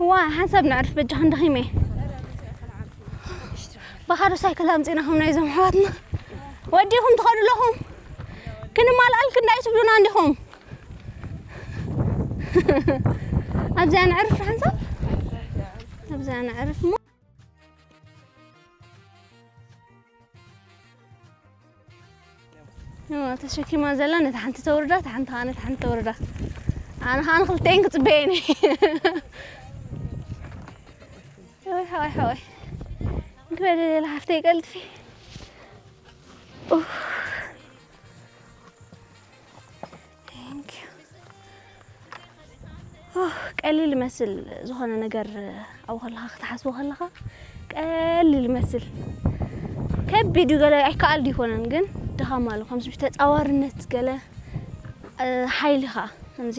ዋ፣ ሓንሳብ ነዕርፍ በጃኹም፣ ደኺመ። ባኻዶ ሳይክል ኣምጺእናኹም ናይዞም ኣሕዋትና። ወዲኹም ትኸዱ ኣለኹም። ክንማልኣልክ እንዳይ ትብሉና እንዲኹም። ኣብዚኣ ነዕርፍ ሓንሳብ። ኣብዚኣ ነዕርፍ እሞ። እዋ፣ ተሸኪማ ዘላ ነታ ሓንቲ ተውርዳ፣ እታ ሓንቲ ኸዓ ነታ ሓንቲ ተውርዳ። ኣነ ኸዓ ንኽልተኤን ክጽበየን እየ። ወይ ሓወይ፣ ሓወይ። እንክበል ሌላ ሓፍተይ ቀልጥፊ። ኡፍ። Thank you. ኦህ፣ ቀሊል ይመስል ዝኾነ ነገር ኣብኡ ከለኻ ክትሓስቦ ከለኻ ቀሊል ይመስል። ከቢድ እዩ ገለ ኣይከኣል ድዩ ይኮነን፣ ግን ድኻም ኣሎ። ከምዚ ተጻዋርነት ገለ፣ እ፣ ሓይሊ ኸኣ ከምዚ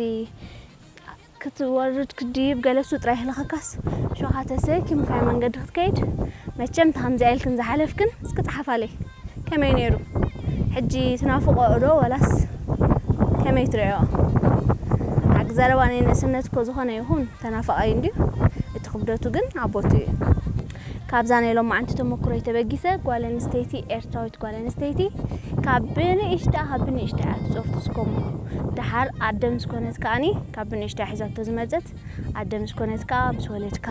ክትወርድ ክትድይብ ገለ እሱ ጥራይ ይህልኸካስ፣ ሸውሃተ ሰብ ኪምካይ መንገዲ ክትከይድ። መቸም ከምዚኣ ኢልክን ዝሓለፍክን እስኪ ጸሓፋለይ። ከመይ ነይሩ? ሕጂ ትናፍቆ ዶ ወላስ ከመይ ትርእዮ? ሓቂ ዘረባ ናይ ንእስነት እኮ ዝኾነ ይኹን ተናፋቓይ እንድዩ። እቲ ክብደቱ ግን ኣብ ቦትኡ እዩ። ካብዛ ናይ ሎማዓንቲ ተመክሮይ ተበጊሰ፣ ጓል ኣንስተይቲ፣ ኤርትራዊት ጓል ኣንስተይቲ ካብ ብንእሽታ፣ ካብ ብንእሽታ እያ ትጾር ትስከሞ። ደሓር ኣደ ምስ ኮነት ከኣኒ፣ ካብ ብንእሽታ ሒዛቶ ዝመጸት፣ ኣደ ምስ ኮነት ከኣ፣ ምስ ወለድካ፣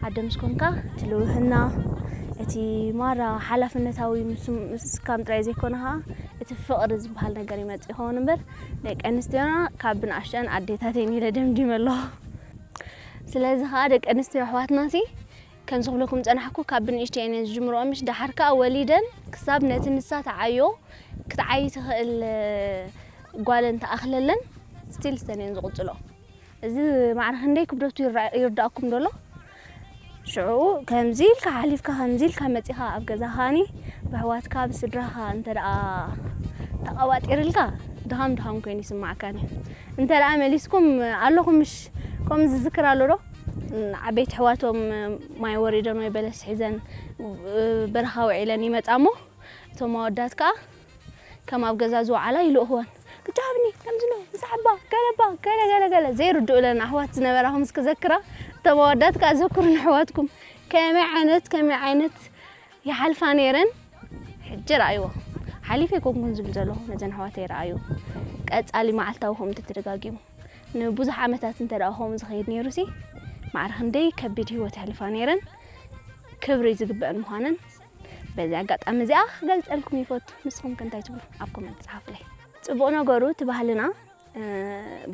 ኣደ ምስ ኮንካ፣ እቲ ልውህና፣ እቲ ማራ ሓላፍነታዊ ምስ፣ ምስካም ጥራይ ዘይኮነ ከኣ፣ እቲ ፍቕሪ ዝበሃል ነገር ይመጽእ ይኸውን እምበር፣ ደቂ ኣንስትዮና ካብ ብንኣሽተን ኣዴታተይን ኢለ ደምዲመ ኣለኹ። ስለዚ ከኣ ደቂ ኣንስትዮ ኣሕዋትናሲ፣ ከምዚ ክብለኩም ጸናሕኩ፣ ካብ ብንእሽተን እየን ዝጅምርኦ፣ ምሽ ደሓር ከኣ ወሊደን ክሳብ ነቲ ንሳ ትዓዮ፣ ክትዓዪ ትኽእል ጓል እንተኣኽለለን፣ ስቲል ስተን እየን ዝቕጽሎ። እዚ ማዕረ ክንደይ ክብደቱ ይርኣ-፣ ይርዳእኩም ዶ ኣሎ? ሽዑ ከምዚ ኢልካ ሓሊፍካ፣ ከምዚ ኢልካ መጺኻ ኣብ ገዛኻኒ ብኣሕዋትካ፣ ብስድራኻ እንተ ደኣ ተቐባጢርልካ፣ ድኻም ድኻም ኮይኑ ይስማዓካኒ። እንተ ደኣ መሊስኩም ኣለኹም፣ ምሽ ከምኡ ዝዝክር ኣሎ ዶ? ዓበይቲ ኣሕዋቶም ማይ ወሪደን ወይ በለስ ሒዘን በረኻ ውዒለን ይመጻ እሞ፣ እቶም ኣወዳት ከኣ ከም ኣብ ገዛ ዝወዓላ ይልእኽወን። ግጃብኒ፣ ከምዚ ነው፣ ምሳሕባ፣ ገለባ፣ ገለ፣ ገለ፣ ገለ፣ ዘይርድኡለን ኣሕዋት ዝነበራኹም እስኪ ዘክራ። እቶም ኣወዳት ከኣ ዘክሩ ንኣሕዋትኩም። ከመይ ዓይነት፣ ከመይ ዓይነት ይሓልፋ ነይረን። ሕጂ ረኣይዎ። ሓሊፈ ኣይኮንኩን ዝብል ዘለኹ፣ ነዘን ኣሕዋተይ ረኣዩ። ቀጻሊ መዓልታዊ ከምኡ እንተተደጋጊሙ፣ ንብዙሕ ዓመታት እንተ ደኣ ከምኡ ዝኸይድ ነይሩሲ፣ ማዕረ ክንደይ ከቢድ ህይወት የሕልፋ ነይረን። ክብሪ ዝግበአን ምዃነን በዚ ኣጋጣሚ እዚኣ ክገልጸልኩም ይፈቱ። ንስኹም ከ እንታይ ትብሉ? ኣብ ኮመንት ጸሓፉለይ። ጽቡቕ ነገሩ እቲ ባህልና፣ እ፣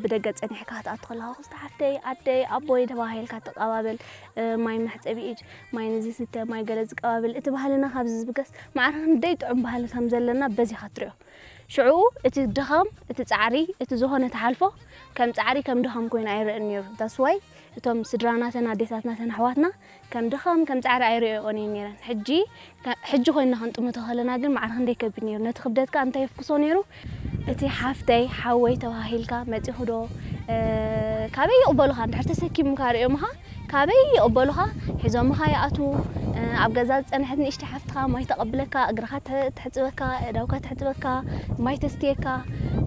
ብደገ ጸኒሕካ ክትኣቱ ከለኻ፣ "ክስተ ሓፍተይ፣ ኣደይ፣ ኣቦይ" ተባሂልካ ትቀባበል፣ እ፣ ማይ መሕጸቢ ኢድ፣ ማይ ንዝስተ፣ ማይ ገለ ዝቀባበል፣ እቲ ባህልና ካብዚ ዝብገስ ማዕረ ክንደይ ጥዑም ባህሊ ከም ዘለና በዚኻ ትሪኦ። ሽዑ እቲ ድኻም፣ እቲ ጻዕሪ፣ እቲ ዝኾነ ትሓልፎ ከም ጻዕሪ፣ ከም ድኻም ኮይኑ ኣይረእን ነይሩ። That's why እቶም ስድራናተን፣ ኣዴታትናተን፣ ኣሕዋትና ከም ድኻም፣ ከም ጻዕሪ ኣይርእዮኦን እየን ነይረን። ሕጂ፣ ከ-፣ ሕጂ ኮይንና ክንጥምቶ ከለና ግን ማዕረ ክንደይ ከቢድ ነይሩ። ነቲ ክብደት ከኣ እንታይ የፍኩሶ ነይሩ? እቲ ሓፍተይ፣ ሓወይ ተባሂልካ መጺኹ ዶ፣ እ፣ ካበይ ይቕበሉኻ? እንድሕር ተሰኪሙካ ርእዮምኻ፣ ካበይ ይቕበሉኻ? ሒዞምኻ ይኣትዉ። እ፣ ኣብ ገዛ ዝጸንሐት ንእሽተይ ሓፍትኻ ማይ ተቐብለካ፣ እግርኻ ተ-፣ ተሕጽበካ፣ ኣእዳውካ ተሕጽበካ፣ ማይ ተስትየካ።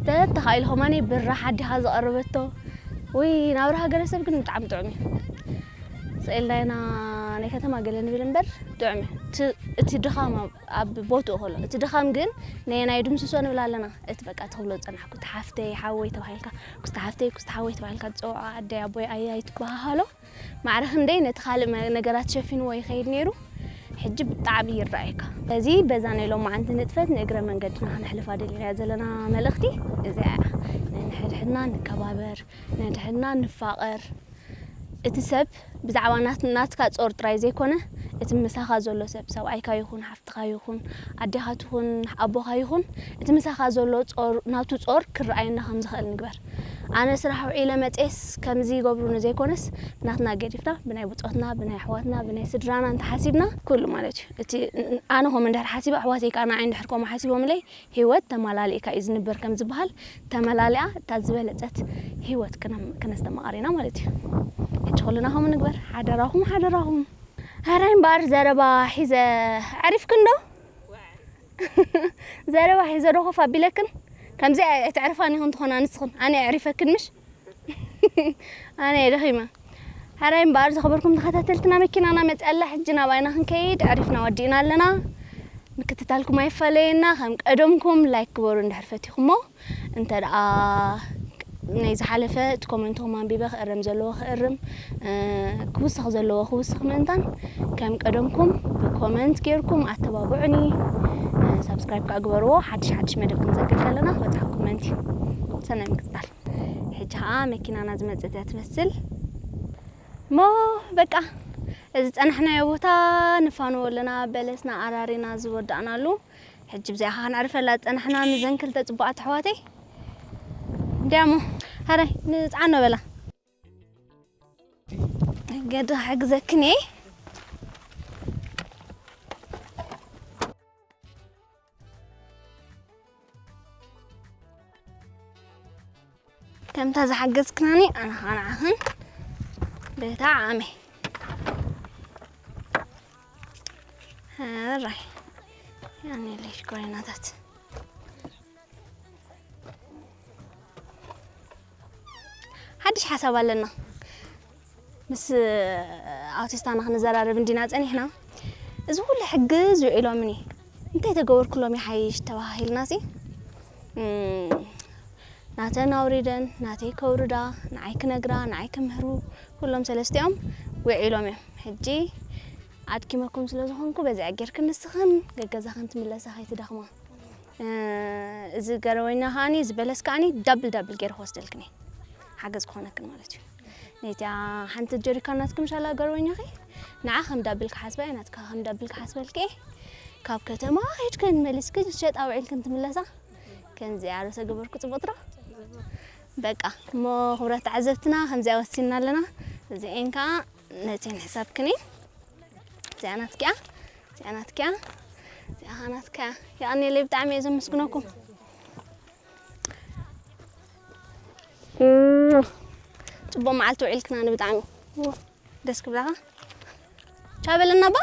ተተኻኢሉ ኸማኒ ብራህ ኣዴኻ ዝቐረበቶ። ውይ፣ ናብራ ሃገረሰብ ግን ብጣዕሚ ጥዑም እዩ። ስቕ ኢልና ኢና ናይ ከተማ ገለ ንብል እምበር ጥዑም እዩ። እቲ፣ እቲ ድኻም ኣብ፣ ኣብ ቦትኡ ከሎ፣ እቲ ድኻም ግን ነየናይ ድምስሶ ንብል ኣለና። እቲ በቃ ትኽብሎ ዝጸናሕኩ፣ እቲ ሓፍተይ፣ ሓወይ ተባሂልካ፣ ኩስቲ ሓፍተይ፣ ኩስቲ ሓወይ ተባሂልካ ትጸውዖ፣ ኣደይ፣ ኣቦይ፣ ኣያይ ትበሃሃሎ። ማዕረ ክንደይ ነቲ ካልእ መ-፣ ነገራት ሸፊንዎ ይኸይድ ነይሩ፣ ሕጂ ብጣዕሚ ይረኣየካ። ስለዚ በዛ ናይ ሎማዓንቲ ንጥፈት ንእግረ መንገድና ክነሕልፋ ደሊናዮ ዘለና መልእኽቲ እዚኣ እያ። ነንሕድሕድና ንከባበር፣ ነንሕድሕድና ንፋቐር። እቲ ሰብ ብዛዕባ ናት-፣ ናትካ ጾር ጥራይ ዘይኮነ፣ እቲ ምሳኻ ዘሎ ሰብ፣ ሰብኣይካ ይኹን፣ ሓፍትኻ ይኹን፣ ኣዴኻ ትኹን፣ ኣቦኻ ይኹን፣ እቲ ምሳኻ ዘሎ ጾር፣ ናቱ ጾር ክረኣየና ከም ዝኽእል ንግበር። ኣነ ስራሕ ውዒለ መጽኤስ ከምዚ ይገብሩኒ ዘይኮነስ፣ ናትና ገዲፍና፣ ብናይ ብጾትና፣ ብናይ ኣሕዋትና፣ ብናይ ስድራና እንተሓሲብና፣ ኩሉ ማለት እዩ። እቲ ን-፣ ኣነ ከምኡ እንድሕር ሓሲበ፣ ኣሕዋተይ ከኣ ንዓይ እንድሕር ከምኡ ሓሲቦምለይ፣ ህይወት ተመላሊእካ እዩ ዝንበር ከም ዝበሃል፣ ተመላሊኣ እታ ዝበለጸት ህይወት ክነ-፣ ክነስተማቕር ኢና ማለት እዩ። ሕጂ ኩልና ከምኡ ንግበር። ሓደራኹም፣ ሓደራኹም። ሕራይ እምበኣር ዘረባ ሒዘ ኣዕሪፍክን ዶ? ዘረባ ሒዘ ዶ ኮፍ ኣቢለክን? ከምዚ ኣይተዕርፋን ኢኹን ትኾና ንስኽን። ኣነ ኣዕሪፈክን ምሽ? ኣነ እየ ደኺመ። ሕራይ እምበኣር ዝኸበርኩም ተኸታተልትና መኪናና መፅኣ ኣላ። ሕጂ ናባይና ክንከይድ ኣዕሪፍና ወዲእና ኣለና። ምክትታልኩም ኣይፈለየና። ከም ቀደምኩም ላይክ ግበሩ እንድሕር ፈቲኹሞ። እንተ ደኣ ናይ ዝሓለፈ እቲ ኮመንትኹም ኣንቢበ ክእረም ዘለዎ ክእርም፣ እ፣ ክውስኽ ዘለዎ ክውስኽ ምእንታን ከም ቀደምኩም ብኮመንት ጌርኩም ኣተባብዑኒ። እ፣ ሳብስክራይብ ከኣ ግበርዎ። ሓድሽ ሓድሽ መደብ ክንዘግብ ከለና ክበጽሓኩም ምእንቲ። ሰናይ ምክትታል። ሕጂ ከኣ መኪናና ዝመጸት እያ ትመስል። እሞ በቃ እዚ ጸናሕናዮ ቦታ ንፋነዎ ኣለና። በለስና ኣራሪና ዝወዳእናሉ። ሕጂ ብዚኣ ከኣ ክንዕርፈላ ዝጸናሕና ምዘን ክልተ ጽቡቓት ኣሕዋተይ። እንድያሞ፣ ሕራይ ንጽዓኖ በላ። ገዲ ክሕግዘክን እየ። ከምታ ዝሓገዝክናኒ ኣነ ኸዓ ንዓኽን ብጣዕሚ ሕራይ። ያኔ ለሽ ጎይናታት ሓድሽ ሓሳብ ኣለና። ምስ ኣውቲስታና ክንዘራረብ እንዲና ጸኒሕና። እዚ ኩሉ ሕግዝ ውዒሎምኒ እንታይ ተገበርኩሎም ይሓይሽ ተባሂልና ሲ፣ እም፣ ናተን ኣውሪደን ናተይ ከውርዳ፣ ንዓይ ክነግራ፣ ንዓይ ክምህሩ፣ ኩሎም ሰለስቲኦም ውዒሎም እዮም። ሕጂ ኣድኪመኩም ስለ ዝኾንኩ በዚኣ ጌርክን ንስኽን ገገዛኽን ትምለሳ ከይትደኽማ። እ፣ እዚ ገረወኛ ከዓኒ፣ እዚ በለስ ከዓኒ ዳብል ዳብል ገይረ ክወስደልክን እየ። ሓገዝ ክኾነክን ማለት እዩ። ነቲኣ ሓንቲ ጀሪካን ናትኪ ምሻላ ገረወኛኺ፣ ንዓ ከም ዳብል ክሓስባ እየ፣ ናትካ ከም ዳብል ክሓስበልኪ እየ። ካብ ከተማ ሄድክን መሊስክን ሸጣ ውዒልክን ትምለሳ። ከምዚኣ ዶ ተገበርኩ ጽቡቕ ትሮ? በቃ፣ እሞ ክብረት ተዓዘብትና ከምዚኣ ወሲንና ኣለና። እዚኤን ከኣ ነቲን ሕሳብክን እየ። እዚኣ ናትኪ እያ፣ እዚኣ ናትኪ እያ፣ እዚኣ ኸኣ ናትካ እያ። የቐንየለይ፣ ብጣዕሚ እየ ዘመስግነኩም። እም፣ ጽቡቕ መዓልቲ ውዒልክና ብጣዕሚ። ደስ ክብላኻ። ቻው በለና ባ።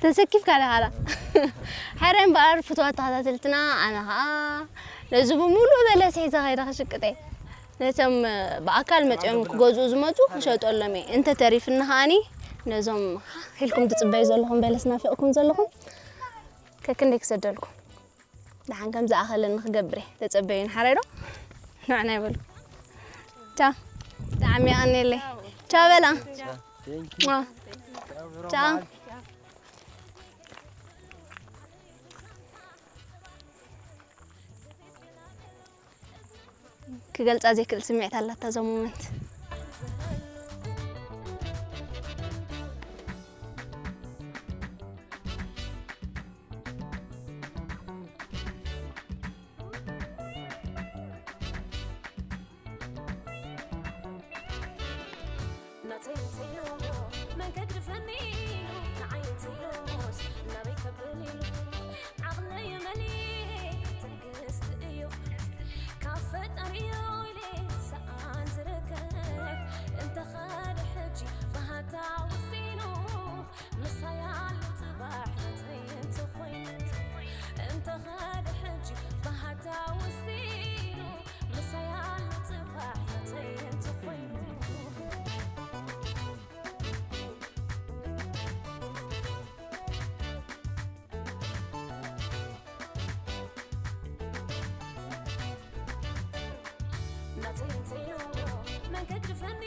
ተሰኪፍካ ዲኻ ዳ? ሕረ እምበኣር ፍትዋት ተኸታተልትና፣ ኣነ ኸኣ ነዚ ብምሉእ በለስ ሒዘ ከይደ ክሽቅጥ እየ። ነቶም ብኣካል መጺኦም ክገዝኡ ዝመጹ ክሸጠሎም እየ። እንተ ተሪፍኒ ከኣኒ ነዞም ኢልኩም ትጽበዩ ዘለኹም በለስ ናፊቕኩም ዘለኹም ከክንደይ ክሰደልኩም። ደሓን ከም ዝኣኸለኒ ክገብር እየ። ተጸበዩኒ ሓራይ ዶ? ንዕና ይበሉ። ቻው። ብጣዕሚ የቐንየለይ። ቻው በላ። ቻው። ቻው። ክገልጻ ዘይክእል ስምዒት ኣላታ እዛ ሞመንት። ናተይ እንተይልዎ መን ከግድፈኒ ኢሉ፣ ንዓይ እንተይልዎስ ናበይ ከብል ኢሉ፣ ዓቕለይ መሊእ ትዕግስቲ እዩ ካብ ፈጣሪዮ ኢለ ሰኣን ዝርከብ። እንተኸደ ሕጂ ባህታ ወሲኑ፣ ምሳይ ኣሎ ጽባሕ ናተይ እንተኾይኑ። እንተኸደ ሕጂ ባህታ ወሲኑ፣ ምሳይ ኣሎ ጽባሕ ናተይ እንተኾይኑ። ናተይ እንተይልዎ መን ከግድፈኒ